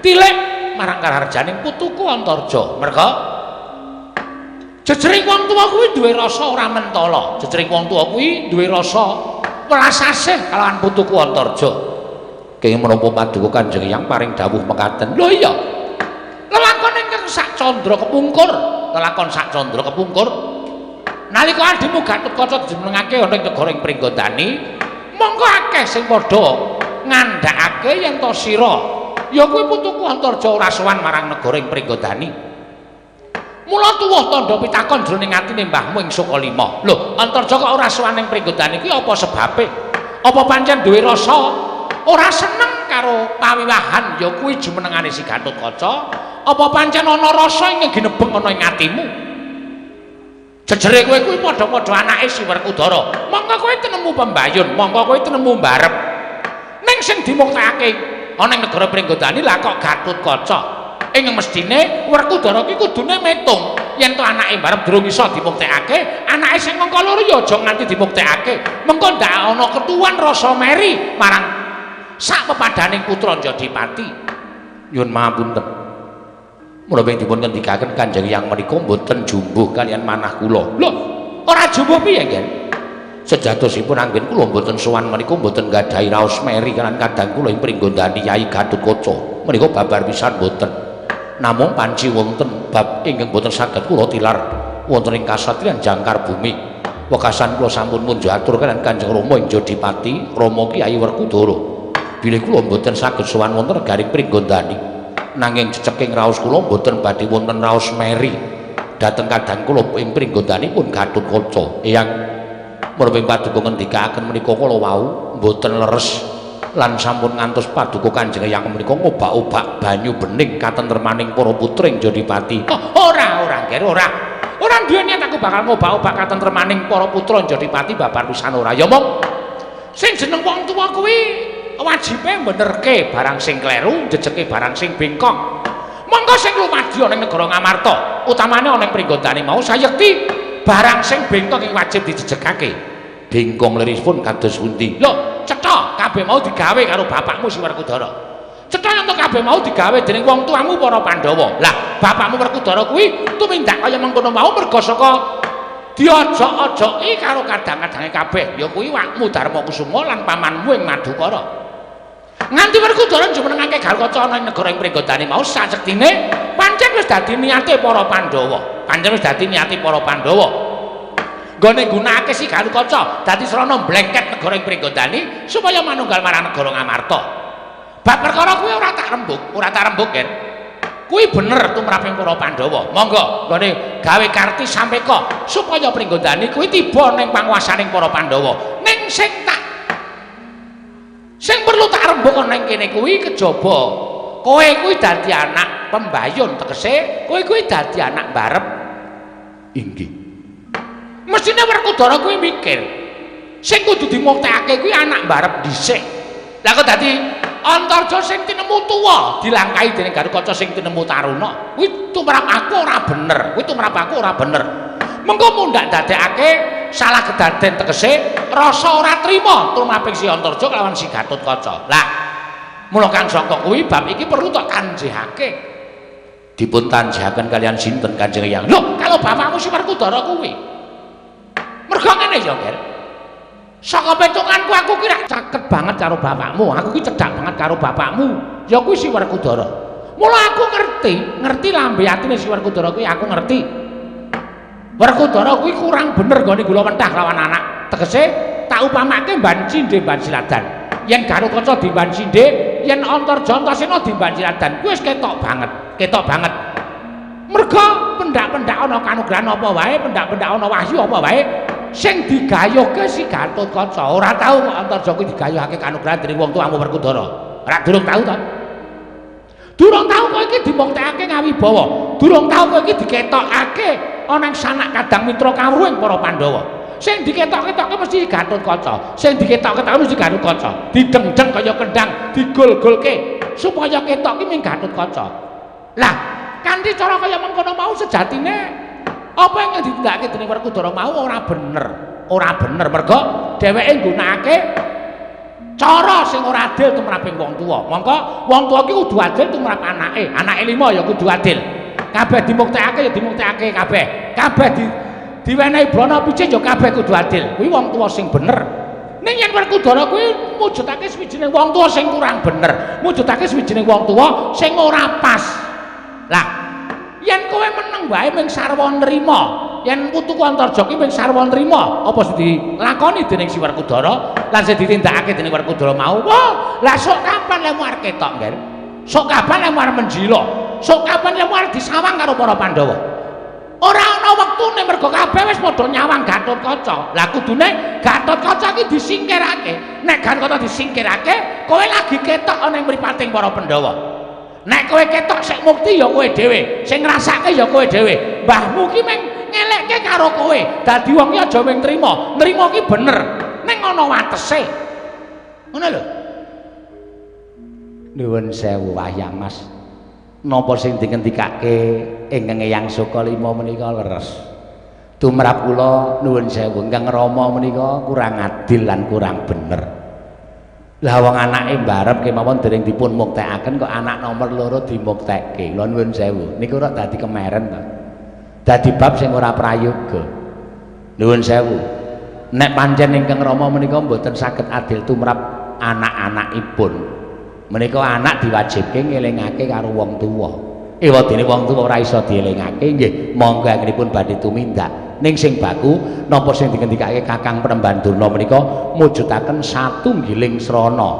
tilik marang karaharjaning putuku Antarja. Merga jejering wong tuwa kuwi duwe rasa ora mentala. Jejering wong tuwa kuwi duwe rasa welas asih kalawan putuku Antarja. Kenging menapa paduka Kanjeng Eyang paring dawuh mekaten? Lho iya. Lelakon ingkang sak candra kepungkur, lelakon sak candra kepungkur. Nalika adimu Gatotkaca dijumenengake ana ing negara ing Pringgondani, mongko akeh sing padha ngandhakake yen to sira ya kuwi putuku Antarja ora sowan marang negara ing Pringgondani. Mula tuwuh tandha pitakon jroning atine mbahmu ing Sukalima. Lho, Antarja kok ora sowan ing Pringgondani kuwi apa sebabe? Apa pancen duwe rasa ora seneng karo pawiwahan ya kuwi jumenengane si Gatotkaca? Apa pancen ana rasa ingkang ginebeng ana ing atimu? Jejere kowe kuwi padha-padha anake si Werkudara. Mongko kowe tinemu pembayun, mongko kowe tinemu mbarep. Ning sing dimuktekake ana ing negara Pringgondani lah kok Gatotkaca. Ing mestine Werkudara ki kudune metung yen to anake mbarep durung iso dimuktekake, anake sing mengko loro ya aja nganti dimuktekake. Mengko ndak ana ketuwan rasa meri marang sak pepadaning putra Jodipati. Nyuwun pangapunten. Menapa dipun ngendikaken Kanjeng Eyang menika mboten jumbuh kaliyan manah kula. Lho, ora jumbuh piye, Nggih? Sejatosipun anggen kula mboten sowan menika mboten nggadahi raos meri kaliyan kadang kula ing Pringgondani Yai Gatotkaca. Menika babar pisan mboten. Namung panci wonten bab ingkang mboten saged kula tilar wonten ing kasatriyan jangkar bumi. Wekasan kula sampun munjuk atur kaliyan Kanjeng Rama ing Jodipati, Rama Kyai Werkudara. Bilih kula mboten saged sowan wonten negaring Pringgondani. Nanging ceceking raos kula mboten badhe wonten raos meri dhateng kadang kula ing Pringgondani pun Gatotkaca. Eyang menapa paduka ngendikaken menika kala wau mboten leres lan sampun ngantos paduka Kanjeng Eyang menika ngobak-obak banyu bening katentremaning para putra ing Jodipati. Oh, ora ora Nger, ora. Ora duwe niat aku bakal ngobak-obak katentremaning para putra Jodipati babar pisan ora. Ya mong sing jeneng wong tuwa kuwi wajibe benerke barang sing kleru, jejeke barang sing bengkok. Monggo sing lumadya ning negara Ngamarta, utamane ana ing Pringgondani mau sayekti barang sing bengkong ing wajib dijejegake. Bengkong liripun kados pundi? Lho, cetha kabeh mau digawe karo bapakmu si Werkudara. Cetha yen kabeh mau digawe dening wong tuamu para Pandhawa. Lah, bapakmu Werkudara kuwi tumindak kaya mengkono mau merga saka diojok-ojoki karo kadang-kadange kabeh, ya kuwi wakmu Darma Kusuma lan pamanmu ing Madukara. Nganti Werkudara jumenengake Garukaca ana ing negara ing Pringgondani mau sasektine pancen wis dadi niate para Pandhawa. Pancen wis dadi niate para Pandhawa. Nggone nggunakake si Garukaca dadi srana mblengket negara ing Pringgondani supaya manunggal marang negara Ngamarta. Bab perkara kuwi ora tak rembug, ora tak rembug, Ger. Kuwi bener tumraping para Pandhawa. Monggo nggone gawe karti sampeka supaya Pringgondani kuwi tiba ning panguwasaning para Pandhawa. Ning sing tak sing perlu tak rembug ana ing kene kuwi kejaba kowe kuwi dadi anak pembayun, tegese kowe kuwi dadi anak barep. Inggih. Mestine Werkudara kuwi mikir sing kudu dimuktekake kuwi anak barep dhisik. Lah kok dadi Antarja sing tinemu tuwa dilangkahi dening Garukaca sing tinemu taruna. Kuwi tumrap aku ora bener, kuwi tumrap aku ora bener. Mengko mundhak dadekake salah kedaden, tegese rasa ora trima tumraping si Antarja kelawan si Gatotkaca. Lah, mula kang saka kuwi bab iki perlu tok tanjihake. Dipun tanjihaken kalian sinten Kanjeng Eyang? Lho, kalau bapakmu si Werkudara kuwi. Mergo ngene ya, Ger. Saka petunganku aku kira caket banget karo bapakmu, aku ki cedhak banget karo bapakmu. Ya kuwi si Werkudara. Mula aku ngerti, ngerti lambe atine si Werkudara kuwi aku ngerti. Werkudara kuwi kurang bener nggone gula mentah lawan anak. Tegese tak upamake mban cindhe mban siladan. Yen Garukaca dimban cindhe, yen Antarja Antasena dimban siladan, kuwi wis ketok banget, ketok banget. Mergo pendak-pendak ana kanugrahan apa wae, pendak-pendak ana wahyu apa wae, sing digayuhke si Gatotkaca. Ora tau kok Antarja kuwi digayuhake kanugrahan dening wong tuamu Werkudara. Ora durung tau to. Durung tau kok iki dimuktekake ngawibawa. Durung tau kok iki diketokake ana ing sanak kadang mitra kawruh ing para Pandhawa. Sing diketok-ketokke mesti Gatotkaca. Sing diketok-ketokke mesti Gatotkaca. Didengdeng kaya kendang, digol-golke supaya ketok ki ming Gatotkaca. Lah, kanthi cara kaya mengkono mau sejatine apa yang ditindakake dening Werkudara mau ora bener. Ora bener mergo dheweke nggunakake cara sing ora adil tumraping wong tuwa. Mongko wong tuwa ki kudu adil tumrap anake. Anake lima ya kudu adil. Kabeh dimuktekake ya dimuktekake kabeh. Kabeh diwenehi brana picik ya kabeh kudu adil. Kuwi wong tuwa sing bener. Ning yen Werkudara kuwi mujudake swijining wong tuwa sing kurang bener, mujudake swijining wong tuwa sing ora pas. Lah, yen kowe meneng wae ming sarwa nrima, yen putuku Antarja ki ming sarwa nrima apa sing dilakoni dening si Werkudara lan sing ditindakake dening Werkudara mau. Wah, lah sok kapan lemu arep ketok, Ngger? Sok kapan lemu arep menjila? Sok kapan lemu arep disawang karo para Pandhawa? Ora ana wektune mergo kabeh wis padha nyawang Gatotkaca. Lah kudune Gatotkaca ki disingkirake. Nek Gatotkaca disingkirake, kowe lagi ketok ana ing mripating para Pandhawa. Nek kowe ketok sik mukti ya kowe dhewe, sing ngrasake ya kowe dhewe. Mbahmu ki mung ngelekke karo kowe. Dadi wong ki aja mung trima. Nrima ki bener, ning ana watese. Ngono lho. Nuwun sewu Wahyang Mas. Napa sing dingendikake ingkang Eyang Sukalima menika leres. Tumrap kula nuwun sewu ingkang Rama menika kurang adil lan kurang bener. Lah wong anake mbarep kemawon dereng dipun muktekaken kok anak nomor loro dimuktekke. Kula nuwun sewu. Niku ora dadi kemeren to. Dadi bab sing ora prayoga. Nuwun sewu. Nek pancen ingkang Rama menika mboten saged adil tumrap anak-anakipun. Menika anak diwajibke ngelingake karo wong tuwa. Ewadene wong tuwa ora iso dielingake nggih monggo anggenipun badhe tumindak. Ning sing baku napa sing dingendikake Kakang Penemban Durna menika mujudaken satunggiling srana.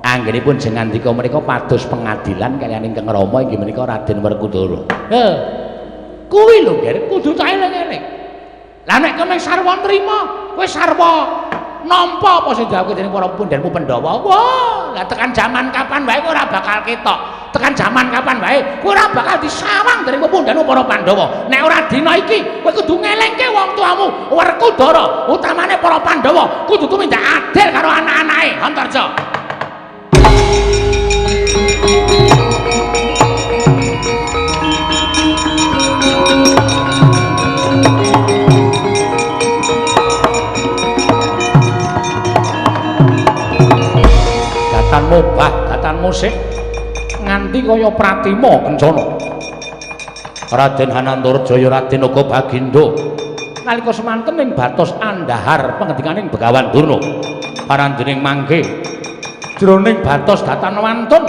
Anggenipun jengandika menika pados pengadilan kaliyan ingkang Rama inggih menika Raden Werkudara. Heh. Kuwi lho, Ger, kudu tak eling-eling. Lah nek kemeng sarwa nrima, kowe sarwa nampa apa sing dawuhke dening para pundhenmu Pandhawa. Wah, lah tekan jaman kapan wae kowe ora bakal ketok. Tekan jaman kapan wae kowe ora bakal disawang dening pundhenmu para Pandhawa. Nek ora dina iki kowe kudu ngelingke wong tuamu Werkudara, utamane para Pandhawa kudu tumindak adil karo anak-anake. Antarja. Datan mobah, datan musik nganti kaya pratima kencana. Raden Hanantarjaya, Raden uga Bagindo nalika semanten ing batos andhahar pangendikaning Begawan Durna. Parandening mangke jroning batos datan wantun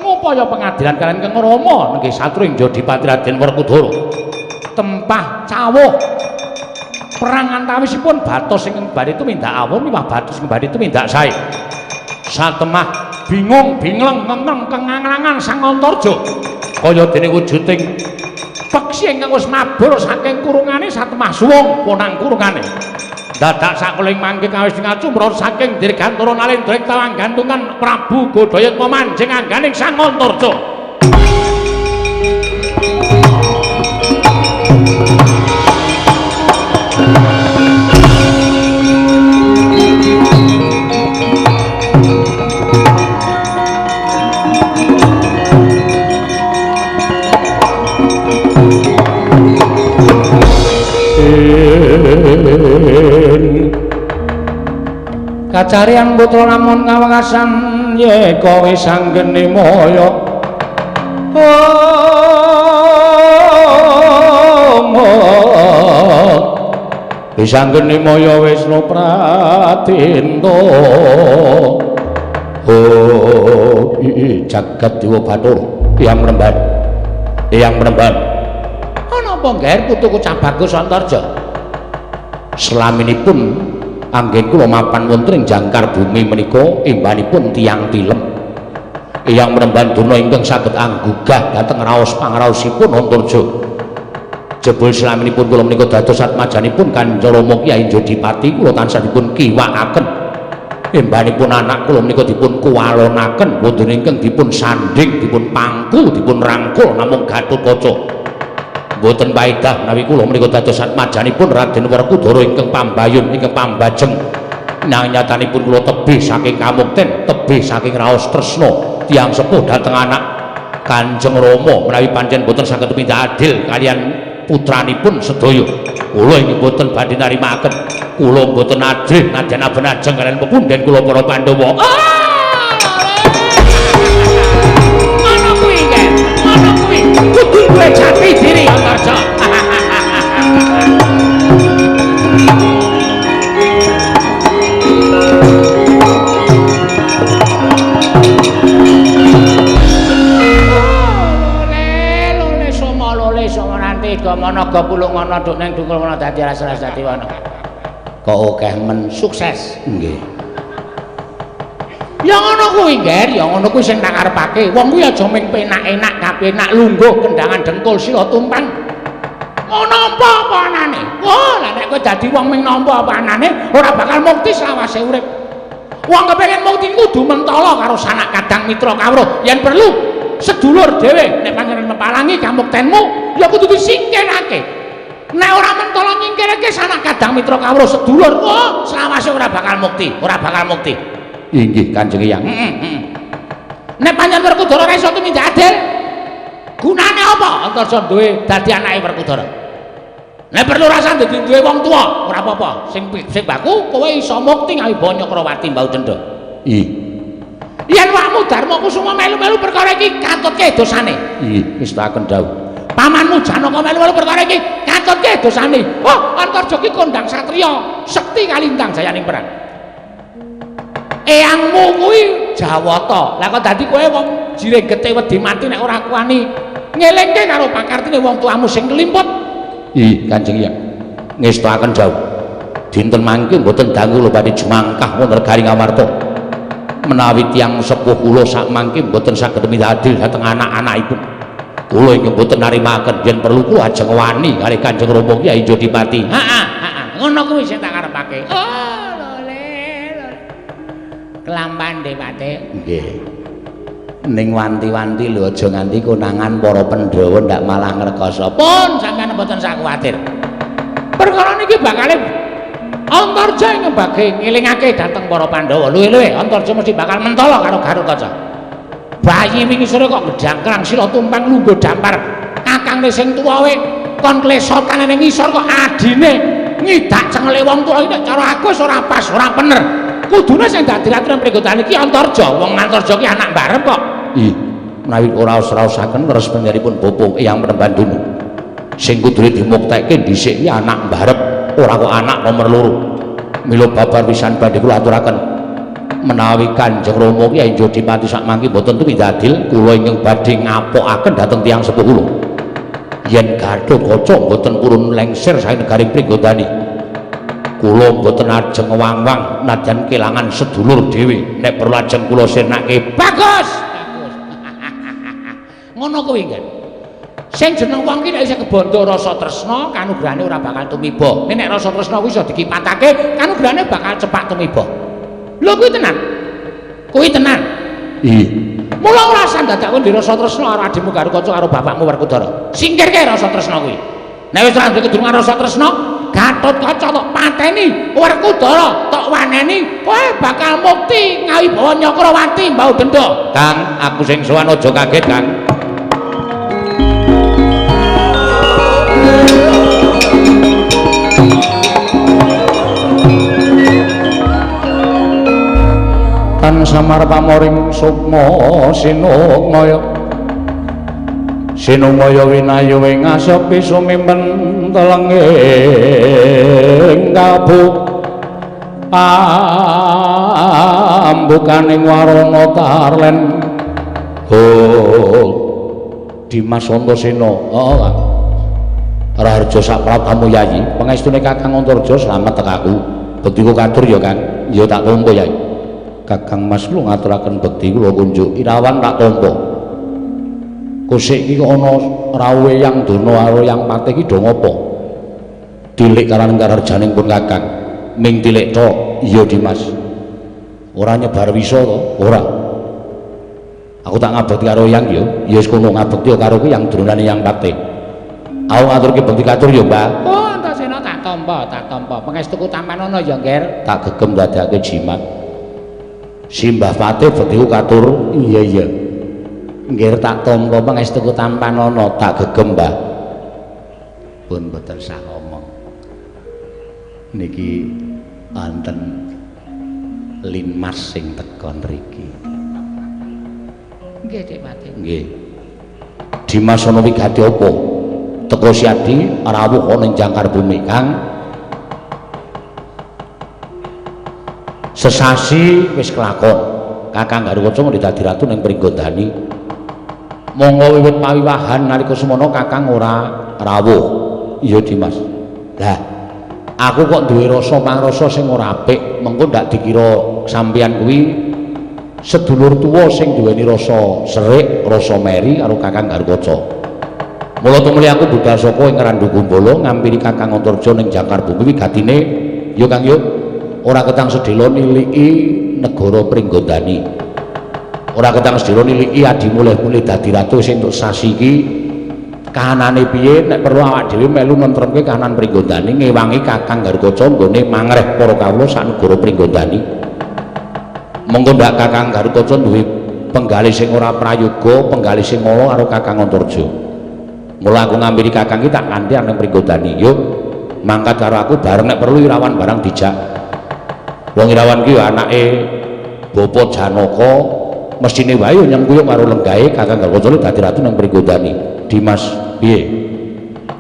ngupaya pengadilan kaliyan Kang Rama nenggih satru ing Jodipati Raden Werkudara. Tempah cawuh perang antawisipun batos ingkang badhe tumindak awon miwah batos ingkang badhe tumindak sae. Satemah bingung bingleng ngengeng kenganglangan Sang Antarja kaya dene wujuding peksi ingkang wis mabur saking kurungane satemah suwung ponang kurungane. Dadak sakuling mangke kawis ngacumrot saking dirgantara nalendra ing tawang gantungan Prabu Godhayatma manjing angganing Sang Antarja. Kacarian putra lamun kawekasan yeka wis anggene maya. Wis anggene maya Wisnu Pratinta. Oh, jagat dewa Bathara Eyang Mremban. Eyang Mremban. Ana apa ngger putuku Cah Bagus Antarja? Selaminipun anggen kula mapan wonten ing jangkar bumi menika imbanipun tiyang tilem. Eyang Mremban Durna ingkang saged anggugah dhateng raos pangraosipun Antarja. Jebul selaminipun kula menika dados atmajanipun Kanjeng Rama Kyai Jodipati kula tansah dipun kiwakaken. Imbanipun anak kula menika dipun kuwalonaken wonten ingkang dipun sandhing, dipun pangku, dipun rangkul namung Gatotkaca. Mboten paedah menawi kula menika dados atmajanipun Raden Werkudara ingkang pambayun ingkang pambajeng. Nanging nyatanipun kula tebih saking kamukten, tebih saking raos tresna tiyang sepuh dhateng anak Kanjeng Rama menawi pancen mboten saged tumindak adil kaliyan putranipun sedaya. Kula inggih mboten badhe nrimakaken. Kula mboten adil nadyan aben-ajeng kaliyan pepundhen kula para Pandhawa. Ngono kuwi, Ken. Ngono kuwi. Kudu duwe jati diri Antarja. Lole lole soma lole soma nanti gamana ga pulung ana duk ning dungkul ana dadi ras-ras dadi wana. Kok akeh men sukses. Nggih. Ya ngono kuwi, Ngger, ya ngono kuwi sing tak karepake. Wong kuwi aja mung penak-enak, kapenak lungguh kendangan dengkul sila tumpang. Ngono apa anane? Wah, lah nek kowe dadi wong mung nampa apa anane, ora bakal mukti selawase urip. Wong kepengin mukti kudu mentala karo sanak kadang mitra kawruh. Yen perlu sedulur dhewe nek panjenengan mepalangi kamuktenmu, ya kudu disingkirake. Nek ora mentala nyingkirake sanak kadang mitra kawruh sedulur, wah, selawase ora bakal mukti, ora bakal mukti. Inggih Kanjeng Eyang. Nek pancen Werkudara ora iso tumindak adil, gunane apa Antarja duwe dadi anake Werkudara? Nek perlu rasa dadi duwe wong tuwa, ora apa-apa. Sing sing baku kowe iso mukti ngawi Banyakrawati Mbau Cendha. Ih. Yen wakmu Darma Kusuma melu-melu perkara iki katutke dosane. Ih, wis tak kendhau. Pamanmu Janaka melu-melu perkara iki katutke dosane. Oh, Antarja ki kondang satriya, sekti kalintang jayaning perang. Eyangmu kuwi Jawata. Lah kok dadi kowe wong jirih getih wedi mati nek ora kuwani ngelingke karo pakartine wong tuamu sing kelimput. Ih, Kanjeng Eyang. Ngestoaken jauh. Dinten mangke mboten dangu lho badhe jumangkah wonten Garing Amarta. Menawi tiyang sepuh kula sak mangke mboten saged tumindak adil dhateng anak-anakipun. Kula inggih mboten narimaken yen perlu kula ajeng wani kalih Kanjeng Rama Kyai Jodipati. Heeh, heeh. Ngono kuwi sing tak karepake. Oh, lole. Kelampan Dewate. Nggih. Ning wanti-wanti lho aja nganti konangan para Pandhawa ndak malah ngrekoso. Pun sampeyan mboten sak kuwatir. Perkara niki bakale Antarja ing bage ngelingake dhateng para Pandhawa. Luwe-luwe Antarja mesti bakal mentala karo Garukaca. Bayi wingi sore kok gedhangkrang sila tumpang lungguh dampar. Kakangne sing tuwa we kon klesotane ning ngisor kok adine ngidak cengele wong tuwa iki nek cara aku wis ora pas, ora bener. Kudune sing dadi ratu nang Pringgodani iki Antarja. Wong Antarja ki anak barep kok. Ih, menawi ora raos-raosaken leres panjenenganipun Bapak Eyang Panembahan Dono. Sing kudune dimuktekke dhisik ki anak barep, ora kok anak nomor loro. Mila babar pisan badhe kula aturaken menawi Kanjeng Rama ki enjo dipati sakmangke mboten tumindak adil, kula ingkang badhe ngapokaken dhateng tiyang sepuh kula. Yen Gatotkaca mboten purun lengser saking negari Pringgodani, kula mboten ajeng wang-wang nadyan kelangan sedulur dhewe. Nek perlu ajeng kula sirnake. Bagus, bagus. Ngono kuwi kan. Sing jeneng wong ki nek isih kebandha rasa tresna, kanugrahane ora bakal tumiba. Nek rasa tresna kuwi iso dikipatake, kanugrahane bakal cepak tumiba. Lho kuwi tenan. Kuwi tenan. Iya. Mula ora usah dadak kowe rasa tresna karo adhimu Garukaca karo bapakmu Werkudara. Singkirke rasa tresna kuwi. Nek wis ora duwe kedurungan rasa tresna, Gatotkaca tok pateni, Werkudara tok waneni, kowe bakal mukti ngawibawa Nyakrawati mbau denda. Kang, aku sing sowan aja kaget, Kang. Tan samar pamoring sukma sinungaya sinungaya winayu ing asepi sumimpen telenging kabu ambukaning warana tarlen. Oh, Dimas Antasena. Heeh, Kang. Raharja saprabtamu Yayi, pangestune Kakang Antarja slamet tekaku. Bektiku katur ya, Kang. Ya tak tampa, Yai. Kakang Mas kula ngaturaken bekti kula kunjuk Irawan tak tampa. Kusik iki kok ana rawuhe Yang Dana karo Yang Patih iki do ngopo? Tilik karan kararjaning pun Kakang. Ming tilik tok. Iya, Dimas. Ora nyebar wisa to? Ora. Aku tak ngabekti karo Yang ya. Ya wis kono ngabekti karo kuwi Yang Dronane Yang Patih. Aku ngaturke bekti katur ya, Mbah. Oh, Antasena tak tampa, tak tampa. Pangestuku tampanono ya, Ngger. Tak gegem dadake jimat. Simbah Patih bektiku katur. Iya, iya. Nggih tak tampa pangestuku tampanono, tak gegem, Mbah. Pun mboten sah ngomong. Niki wonten Linmas sing teka nriki. Nggih, Dik Patih. Nggih. Dimas ana wigati apa? Teka Siadi rawuh ana ing jangkar bumi, Kang. Sesasi wis kelakon. Kakang Garukaca ngendi dadi ratu ning Pringgondani. Monggo wiwit pawiwahan nalika semono Kakang ora rawuh. Iya, Dimas. Lah, aku kok duwe rasa pangrasa sing ora apik, mengko ndak dikira sampeyan kuwi sedulur tuwa sing duweni rasa serik, rasa meri karo Kakang Garukaca. Mula tumuli aku budal saka ing Randu Gumbala ngampiri Kakang Antarja ning Jangkar Bumi wigatine ya Kang yo ora ketang sedhela niliki negara Pringgondani. Ora ketang sedhela niliki adimu mulih-mulih dadi ratu sing entuk sasi iki kahanane piye nek perlu awak dhewe melu nentremke kahanan Pringgondani ngewangi Kakang Garukaca nggone mangreh para kawula sak negara Pringgondani. Monggo ndak Kakang Garukaca duwe penggalih sing ora prayoga, penggalih sing ala karo Kakang Antarja. Mula aku ngampiri Kakang iki tak kanthi ning Pringgondani. Yo mangkat karo aku bareng nek perlu Irawan barang dijak. Wong Irawan ki anake Bapak Janaka mesthine wae nyengkuyung karo lenggahe Kakang Garukaca dadi ratu ning Pringgondani. Dimas, piye?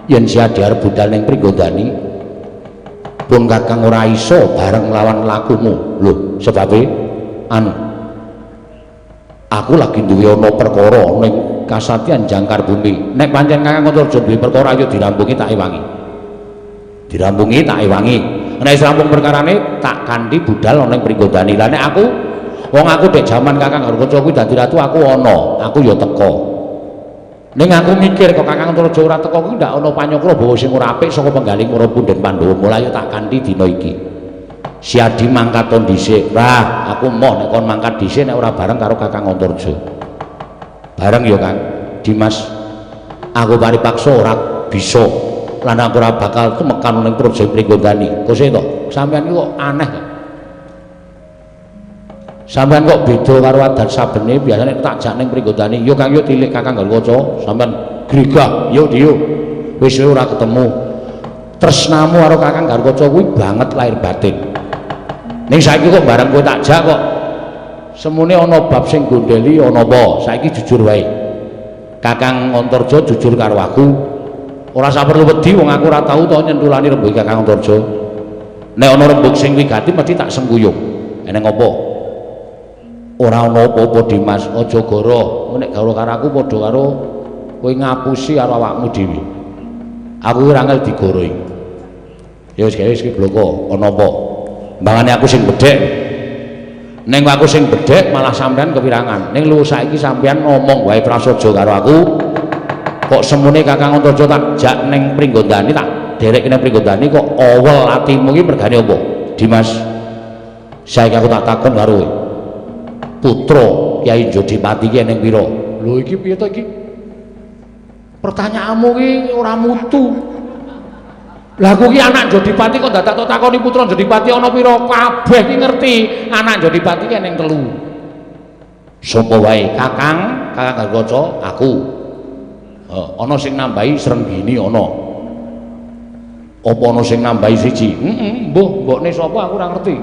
Yen Siadi arep budal ning Pringgondani pun Kakang ora iso bareng lawan lakumu. Lho, sebabe anu aku lagi duwe ana perkara ning kasatyan Jangkar Bumi. Nek pancen Kakang Antarja duwe perkara ayo dirampungi tak ewangi. Dirampungi tak ewangi. Nek wis rampung perkarane tak kanthi budal ana ning Pringgondani. Lah nek aku wong aku dek jaman Kakang Garukaca kuwi dadi ratu aku ana, aku ya teka. Ning aku mikir kok Kakang Antarja ora teka kuwi ndak ana panyokra bawa sing ora apik saka penggalih para punden Pandhawa. Mula ayo tak kanthi dina iki. Siadi mangkat dhisik. Wah, aku moh nek kon mangkat dhisik nek ora bareng karo Kakang Antarja. Bareng ya Kang Dimas, aku paripaksa ora bisa lan aku ora bakal temekan ning praja Pringgondani. Kose to, sampeyan iki kok aneh to. Sampeyan kok beda karo adat sabene, biasane tak jak ning Pringgondani. Yo Kang yo tilik Kakang Garukaca, sampeyan grigah, yo diyo. Wis ora ketemu. Tresnamu karo Kakang Garukaca kuwi banget lahir batin. Ning saiki kok bareng kowe tak jak kok semune ana bab sing gondeli ana apa? Saiki jujur wae. Kakang Antarja jujur karo aku. Ora usah perlu wedi wong aku ora tau to nyentulani rembug Kakang Antarja. Nek ana rembug sing wigati mesti tak sengkuyung. Eneng apa? Ora ana apa-apa Dimas, aja goro. Nek goro karo aku padha karo kowe ngapusi karo awakmu dhewe. Aku ora angel digoroi. Ya wis gawe wis bloko ana apa? Mbangane aku sing bedhek. Ning aku sing bedhek malah sampean kepirangan. Ning lu saiki sampean ngomong wae prasaja karo aku. Kok semune Kakang Antarja tak jak ning Pringgondani, tak derek ning Pringgondani kok awel atimu iki mergane apa? Dimas, saiki aku tak takon karo kowe. Putra Kyai Jodipati ki eneng pira? Lho iki piye to iki? Pertanyaanmu ki ora mutu. Lah aku ki anak Jodipati kok dadak tok takoni putra Jodipati ana pira? Kabeh ki ngerti anak Jodipati ki eneng 3. Sapa wae? Kakang, Kakang Garkaca, aku. Ana sing nambahi Srenggini ana. Apa ana sing nambahi siji? Heeh, mbuh, mbokne sapa aku ora ngerti.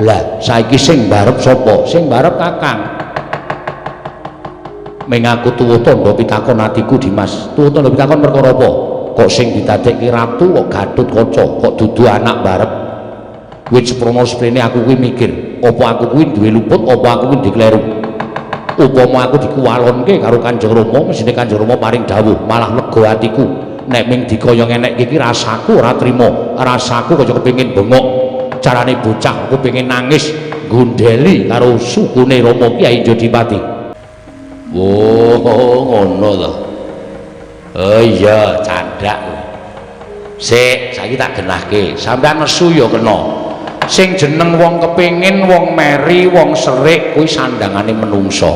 Lah, saiki sing barep sapa? Sing barep Kakang. Ming aku tuwa tandha pitakon atiku Dimas. Tuwa tandha pitakon perkara apa? Kok sing didadekke ratu kok Gatotkaca, kok dudu anak barep. Wit seprono seprene aku kuwi mikir, apa aku kuwi duwe luput, apa aku kuwi dikleru. Upama aku dikuwalonke karo Kanjeng Rama, mesine Kanjeng Rama paring dawuh, malah lega atiku. Nek ming dikaya ngenekke iki rasaku ora trima, rasaku kaya kepengin bengok. Carane bocah aku pengen nangis gondeli karo sukune Rama Kyai Jodipati. Oh, ngono to. Oh iya, candhak. Sik, saiki tak genahke. Sampeyan nesu ya kena. Sing jeneng wong kepengin, wong meri, wong serik kuwi sandangane menungsa.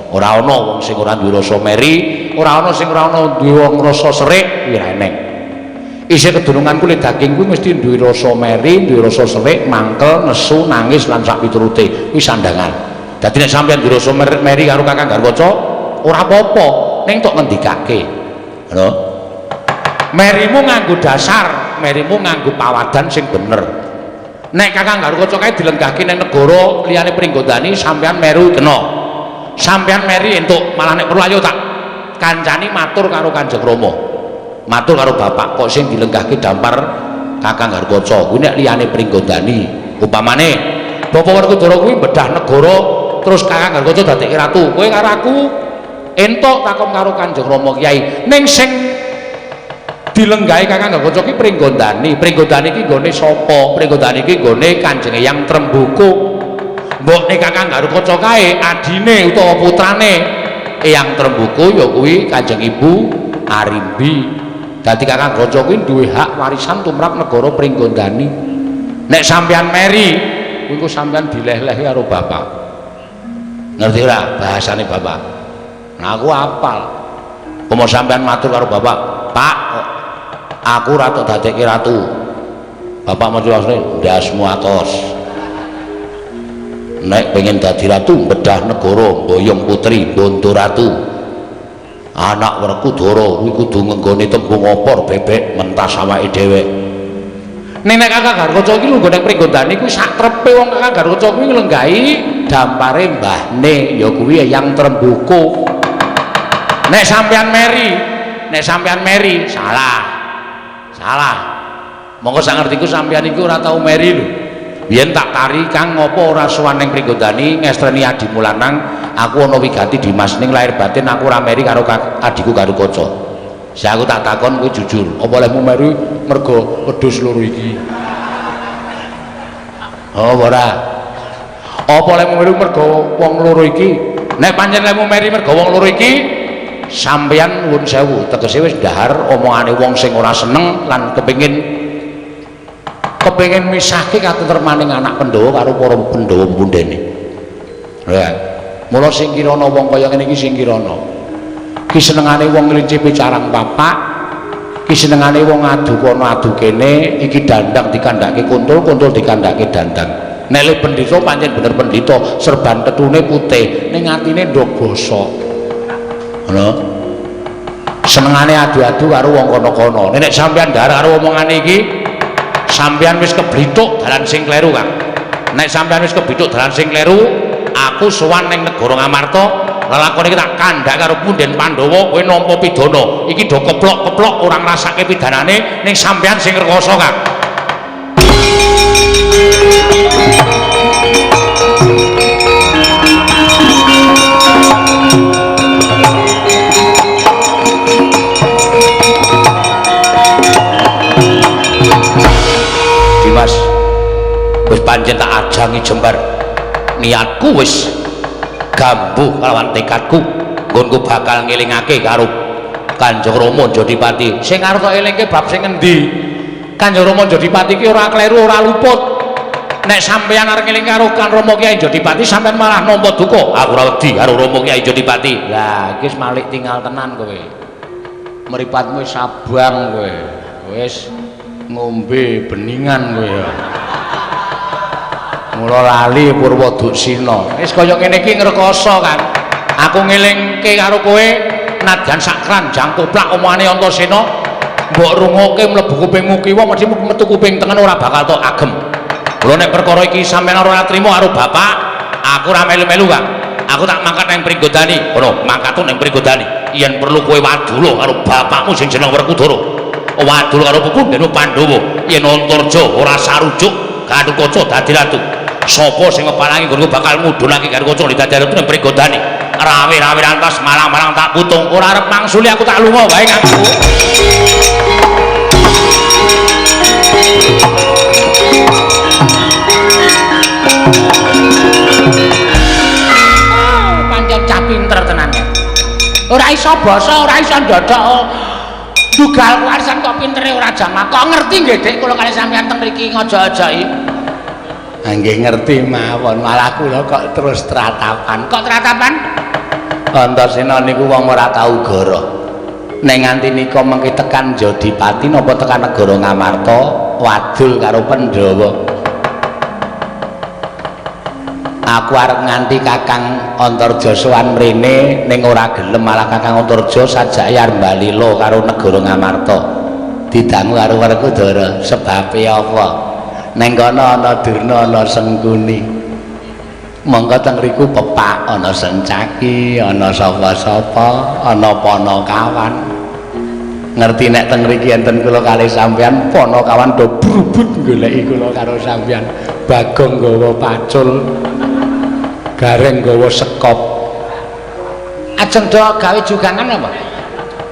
Ora ana wong sing ora duwe rasa meri, ora ana sing ora ana duwe wong rasa serik, kuwi ora eneng. Isih kedunungan kulit daging kuwi mesti duwe rasa meri, duwe rasa serik, mangkel, nesu, nangis lan sak piturute. Kuwi sandangan. Dadi nek sampeyan duwe rasa meri karo Kakang Garkaca, ora apa-apa, ning tok ngendikake. Lho. Merimu nganggo dasar, merimu nganggo pawadan sing bener. Nek Kakang Garkaca kae dilenggahke ning negara liyane Pringgondani, sampeyan meru kena. Sampeyan meri entuk, malah nek perlu ayo tak kancani matur karo Kanjeng Rama. Matur karo bapak kok sing dilenggahke dampar Kakang Garkaca kuwi nek liyane Pringgondani. Upamane Bapak Werkudara kuwi bedah negara terus Kakang Garkaca dadekke ratu. Kowe karo aku entuk takon karo Kanjeng Rama Kyai. Ning sing dilenggahi Kakang Garkaca ki Pringgondani. Pringgondani ki nggone sapa? Pringgondani ki nggone Kanjeng Eyang Trembuku. Mbokne Kakang Garkaca kae adine utawa putrane Eyang Trembuku ya kuwi Kanjeng Ibu Arimbi. Dadi Kakang Garkaca kuwi duwe hak warisan tumrap negara Pringgondani. Nek sampeyan meri, kuwi ku sampeyan dileh-lehi karo bapak. Ngerti ora bahasane bapak? Nah aku apal. Umpama sampeyan matur karo bapak, "Pak, aku ora tok dadekke ratu." Bapak maca asline ndasmu atos. Nek pengen dadi ratu bedah negara, boyong putri, bondo ratu. Anak Werkudara kuwi kudu ngenggone tembung opor bebek mentas awake dhewek. Ning nek Kakang Garkaca iki lungguh ning Pringgondani kuwi sak trepe wong Kakang Garkaca kuwi nglenggahi dampare mbahne ya kuwi Eyang Trembuku. Nek sampeyan meri, nek sampeyan meri salah. Salah. Monggo sak ngertiku sampeyan iku ora tau meri lho. Biyen tak tari Kang ngopo ora sowan ning Pringgondani ngestreni adimu lanang, aku ana wigati Dimas ning lahir batin aku ora meri karo adikku Garkaca. Saya aku tak takon kowe jujur, apa lehmu meri mergo wedhus loro iki? Oh ora. Apa lehmu meri mergo wong loro iki? Nek pancen lehmu meri mergo wong loro iki, sampeyan nuwun sewu, tegese wis dhahar omongane wong sing ora seneng lan kepengin misahke katentremaning anak Pandhawa karo para Pandhawa pundene. Ya. Mula sing kirana wong kaya ngene iki sing kirana. Ki senengane wong nglincipi carang papak, ki senengane wong adu kono adu kene, iki dandang dikandhake kuntul, kuntul dikandhake dandang. Nek le pendhita pancen bener pendhita, serban tetune putih, ning atine ndok bosok. Ngono. Senengane adu-adu karo wong kono-kono. Nek sampeyan ndhar karo omongane iki, Sampeyan wis keblithuk dalan sing kleru, Kang. Nek sampeyan wis keblithuk dalan sing kleru, aku sowan ning negara Ngamarta, lelakon iki tak kandhak karo punden Pandhawa, kowe nampa pidana. Iki do keplok-keplok ora ngrasake pidanane, ning sampeyan sing rekoso, Kang. Dimas, wis pancen tak ajangi jembar. Niatku wis gambuh kalawan tekadku, nggonku bakal ngelingake karo Kanjeng Rama Jodipati. Sing arep tak elingke bab sing endi? Kanjeng Rama Jodipati ki ora kleru, ora luput. Nek sampeyan arep ngeling karo Kang Rama Kyai Jodipati, sampeyan malah nampa duka. Aku ora wedi karo Rama Kyai Jodipati. Lah, iki wis malik tinggal tenan kowe. Mripatmu wis abang kowe. Wis ngombe beningan kowe ya. Mula lali Purwa Duksina. Wis kaya ngene iki ngrekoso, Kang. Aku ngelingke karo kowe nadyan sak kranjang koplak omongane Antasena, mbok rungokke mlebu kupingmu kiwa mesti metu kuping tengen ora bakal tok agem. Mula nek perkara iki sampeyan ora trima karo bapak, aku ora melu-melu, Kang. Aku tak mangkat nang Pringgodani. Ngono, mangkatku nang Pringgodani. Yen perlu kowe wadula karo bapakmu sing jeneng Werkudara. Wadul karo pepundhen Pandhawa. Yen Antarja ora sarujuk Gatotkaca dadi ratu. Sapa sing ngepalangi nggonku bakal mudhunake Gatotkaca dadi ratu nang Pringgodani. Rawe-rawe rantas malang-malang tak putung. Ora arep mangsuli aku tak lunga wae aku. Pancen cah pinter tenan ya. Ora iso basa, ora iso ndodok. Dugal warisan kok pintere ora jamak. Kok ngerti nggih, Dik, kula kali sampeyan teng mriki ngojo-ojoki. Ha nggih ngerti mawon, malah kula kok terus tratapan. Kok tratapan? Antasena niku wong ora tau goroh. Nek nganti nika mengki tekan Jodipati napa tekan negara Ngamarta, wadul karo Pandhawa. Aku arep nganti Kakang Antarja sowan mrene ning ora gelem, malah Kakang Antarja sajake arep balila karo negara Ngamarta. Didangu karo Werkudara, sebabe apa? Neng kono ana Durna, ana Sengkuni. Monggo teng riku pepak ana Sencaki, ana sapa-sapa, ana Panakawan. Ngerti nek teng mriki enten kula kalih sampeyan, Panakawan do brubut goleki kula karo sampeyan. Bagong nggawa pacul, Gareng nggawa sekop. Ajeng do gawe jugangan apa?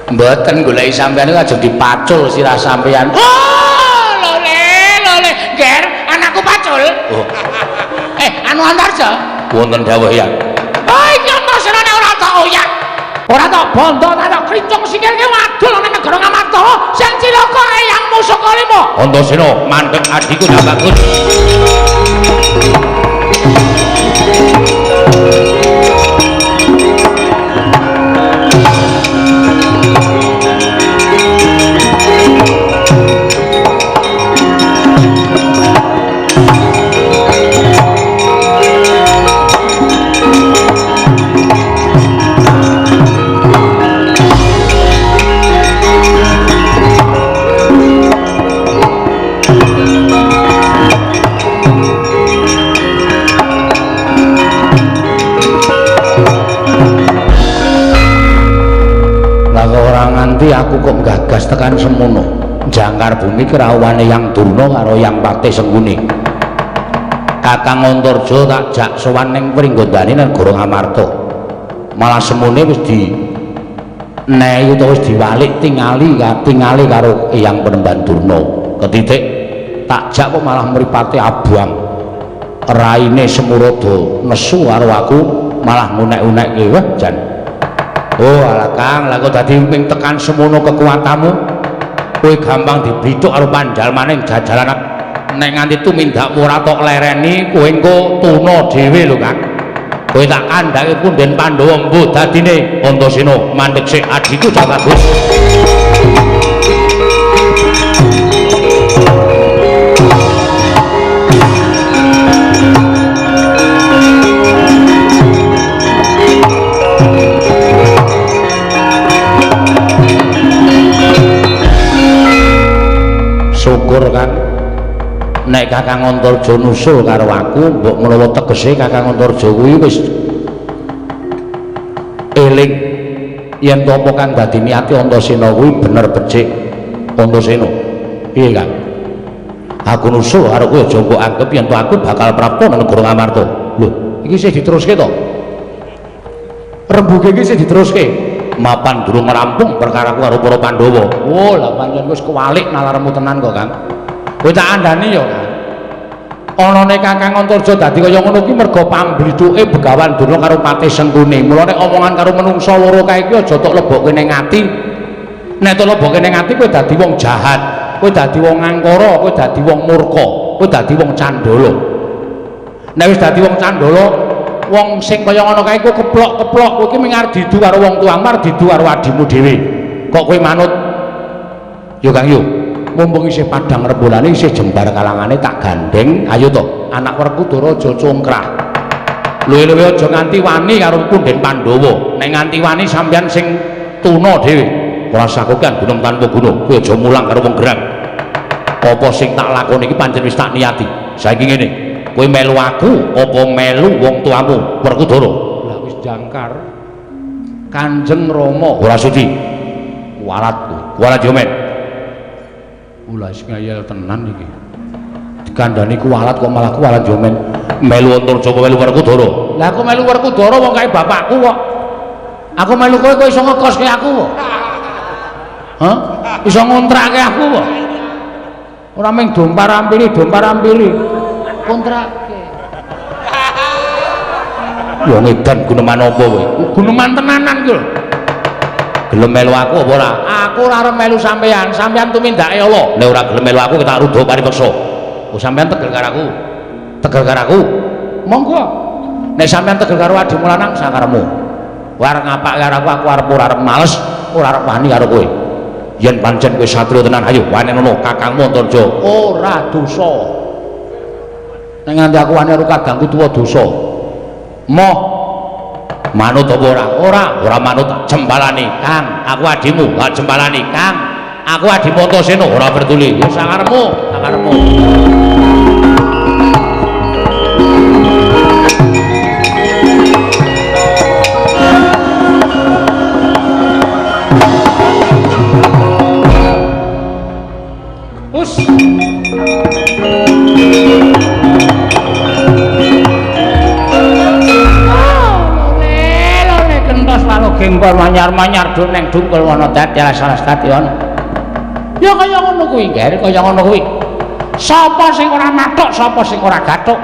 Mboten, goleki sampeyan iku ajeng dipacul sirah sampeyan. Oh, lole, lole, Ger, anakku pacul. Oh. Anu Antarja? Wonten dawuh ya. Oh, iki Antasena nek ora tak oyak. Ora tak bondo, tak krincung sikilke wadul nang negara Ngamarta. Sing cilaka eyang Musaka Lima. Antasena mandheg adhiku dak bagus. Nganti aku kok gagas tekan semono. Jangkar bumi kerawuhane Yang Durna karo Yang Patih Sengkuni. Kakang Antarja tak jak sowan ning Pringgondani negara Ngamarta. Malah semune wis di nehi utawa wis diwalik tingali tingali karo Eyang Penemban Durna. Ketitik tak jak kok malah mripate abang. Raine Semurada nesu karo aku malah ngunek-unekke. Wah jan. Oh alah Kang, lah kok dadi ping tekan semono kekuatanmu, kowe gampang diblithuk karo panjalmane jajaran. Nek nganti tumindakmu ora tok lereni, kowe engko tuna dhewe lho Kang. Kowe tak kandhake punden Pandhawa mbuh dadine. Antasena mandheg sik adhiku cah bagus. Syukur kan Nek Kakang Antarja nusul karo aku, mbok menawa tegese Kakang Antarja kuwi wis eling yen to apa kang dadi niate Antasena kuwi bener becik. Antasena. Piye, Kang? Aku nusul karo kowe aja mbok anggep yen to aku bakal prapta nang negara Ngamarta. Lho, iki isih diteruske to? Rembuge iki isih diteruske. Mapan durung rampung perkaraku karo para Pandhawa. Oh, lah pancen wis kewalik nalarmu tenan kok, Kang. Kowe tak kandhani ya, Kang. Anane Kakang Antarja dadi kaya ngono kuwi merga pamblithuke Begawan Durna karo Patih Sengkuni. Mula nek omongan karo menungsa loro kae iki aja tok lebokke ning ati. Nek tok lebokke ning ati kowe dadi wong jahat, kowe dadi wong angkara, kowe dadi wong murka, kowe dadi wong candala. Nek wis dadi wong candala, wong sing kaya ngono kae kowe keplok-keplok, kowe iki mung arep didu karo wong tuamu, arep didu karo adimu dhewe. Kok kowe manut? Yo Kang yo. Mumpung isih padhang rembulane isih jembar kalangane tak gandeng, ayo to anak Werkudara aja congkrah. Luwe-luwe aja nganti wani karo punden Pandhawa. Nek nganti wani sampeyan sing tuna dhewe. Ora sakokan gunung tanpa guna, kowe aja mulang karo wong gerang. Apa sing tak lakoni iki pancen wis tak niati. Saiki ngene, kowe melu aku apa melu wong tuamu Werkudara? Lah wis jangkar. Kanjeng Rama ora sudi. Kualat, kualat yo men. Ulah wis ngeyel tenan iki. Dikandani kualat kok malah kualat yo men. Melu Antarja apa melu Werkudara? Lah aku melu Werkudara wong kae bapakku kok. Aku melu kowe kok iso ngekoske aku kok. Hah? Iso ngontrake aku kok. Ora mung dompar ampili, dompar ampili. Kontrake. Wong edan guneman apa kowe? Guneman tenanan ki lho. Gelem melu aku apa ora? Aku ora arep melu sampean, sampean tumindake Allah. Nek ora gelem melu aku tak rudo paripeksa. Oh sampean tegel karo aku. Tegel karo aku. Monggo. Nek sampean tegel karo adimu lanang sakaremu. Kowe arep ngapake karo aku, aku arep ora arep males, ora arep wani karo kowe. Yen pancen kowe satriya tenan, ayo wani ngono kakangmu Antarja. Ora dosa. Nek nganti aku wani karo kadangku tuwa dosa. Moh manut apa ora? Ora, ora manut jembalani, Kang. Aku adimu, gak jembalani, Kang. Aku adimu Antasena, ora peduli. Ya sakarepmu, sakarepmu. Us. Gempor manyar-manyar do neng dungkul wana dadi salah stadion. Ya kaya ngono kuwi, Ngger, kaya ngono kuwi. Sapa sing ora mathuk, sapa sing ora gathuk?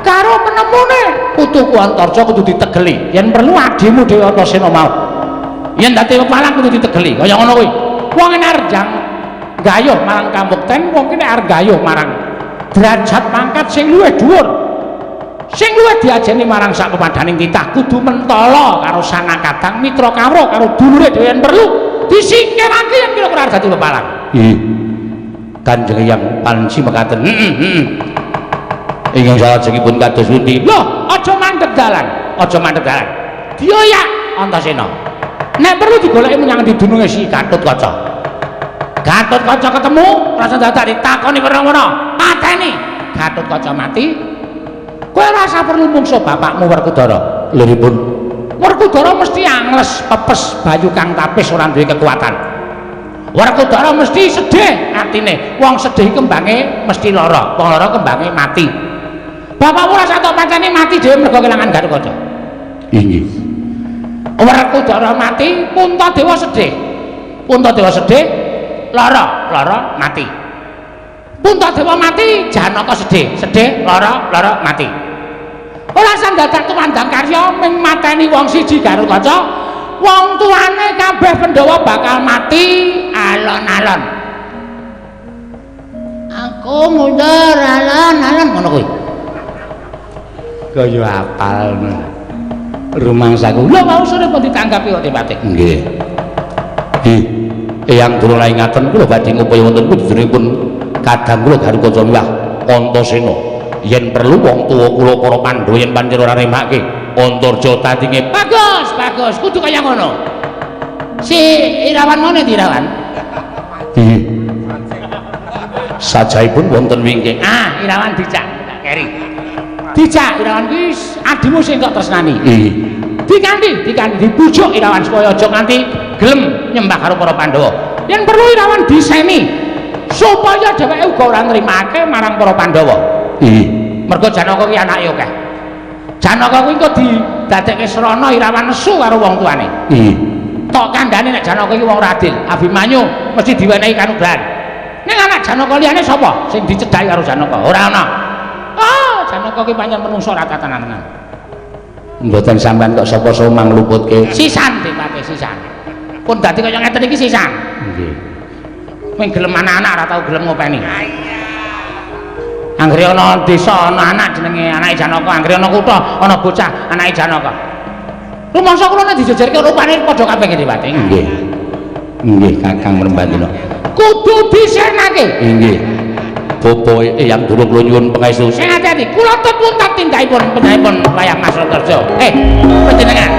Karo penemune putuku Antarja kudu ditegeli. Yen perlu adimu dhewe Antasena mau. Yen dadi pepalang kudu ditegeli, kaya ngono kuwi. Wong nek arep gayuh marang kamukten, wong ki nek arep gayuh marang derajat pangkat sing luwih dhuwur. Sing luwih diajeni marang sak pepadaning titah kudu mentala karo sanak kadang mitra kawruh karo dulure dhewe yen perlu disingkirake yen kira-kira arep dadi pepalang. Nggih. Kanjeng Hyang panci mekaten. Heeh. Ingkang salajengipun kados pundi? Lho, aja mandeg dalan, aja mandeg dalan. Dioyak Antasena. Nek perlu digoleki menyang ndi dununge si Gatotkaca. Gatotkaca ketemu, rasa dadak ditakoni werna-werna, pateni. Gatotkaca mati. Kowe ora usah perlu mungsuh bapakmu Werkudara. Liripun Werkudara mesti angles pepes bayu kang tapis ora duwe kekuatan. Werkudara mesti sedih atine. Wong sedih kembange mesti lara, wong lara kembange mati. Bapakmu ora sak tok pancene mati dhewe mergo kelangan Gatotkaca. Inggih. Werkudara mati, Puntadewa sedih. Puntadewa sedih, lara, lara mati. Puntadewa mati, Janaka sedih, sedih, lara, lara mati. Ora sandadak tumandang karya ming mateni wong siji Gatotkaca, wong tuane kabeh Pandhawa bakal mati alon-alon. Aku mundur alon-alon ngono kuwi. Kaya apal rumangsaku. Lho wau sore pun ditanggapi kok Patih. Nggih. Nggih. Eyang durung ingaten kula badhe ngupaya wonten pujudipun kadang kula Gatotkaca miwah Antasena. Yen perlu wong tuwa kula para Pandhawa yen pancen ora remake Antarja tadinge bagus, bagus, kudu kaya ngono. Si Irawan mana Irawan? Nggih. Sajaipun wonten wingking. Ah, Irawan dijak, tak keri. Dijak Irawan kuwi adimu sing kok tresnani. Nggih. Dikanthi, dibujuk Irawan supaya aja nganti gelem nyembah karo para Pandhawa. Yen perlu Irawan diseni supaya dheweke uga ora nrimake marang para Pandhawa. Nggih. Mergo Janaka kuwi anake akeh. Janaka kuwi engko didadekke srana Irawan nesu karo wong tuane. Nggih. Tok kandhane nek Janaka iki wong ora adil, Abimanyu mesti diwenehi kanugrahan. Ning anak Janaka liyane sapa sing dicedhaki karo Janaka? Ora ana. Ah, Janaka ki pancen menungso ora tatanan. Mboten sampean kok sapa somang luputke. Sisan dipate sisan. Pun dadi kaya ngeten iki sisan. Nggih. Ming gelem anak-anak ora tau gelem ngopeni. Anggere ana desa ana anak jenenge anake Janaka, anggere ana kutha ana bocah anake Janaka. Rumangsa kula nek dijejerke rupane padha kabeh ngene Pak. Nggih. Nggih, Kakang Mrembandina. Kudu disenake. Nggih. Bapa eyang durung kula nyuwun pangestu. Sing ati-ati, kula tut puntat tindakipun panjenenganipun wayang Mas Antarja. Panjenengan.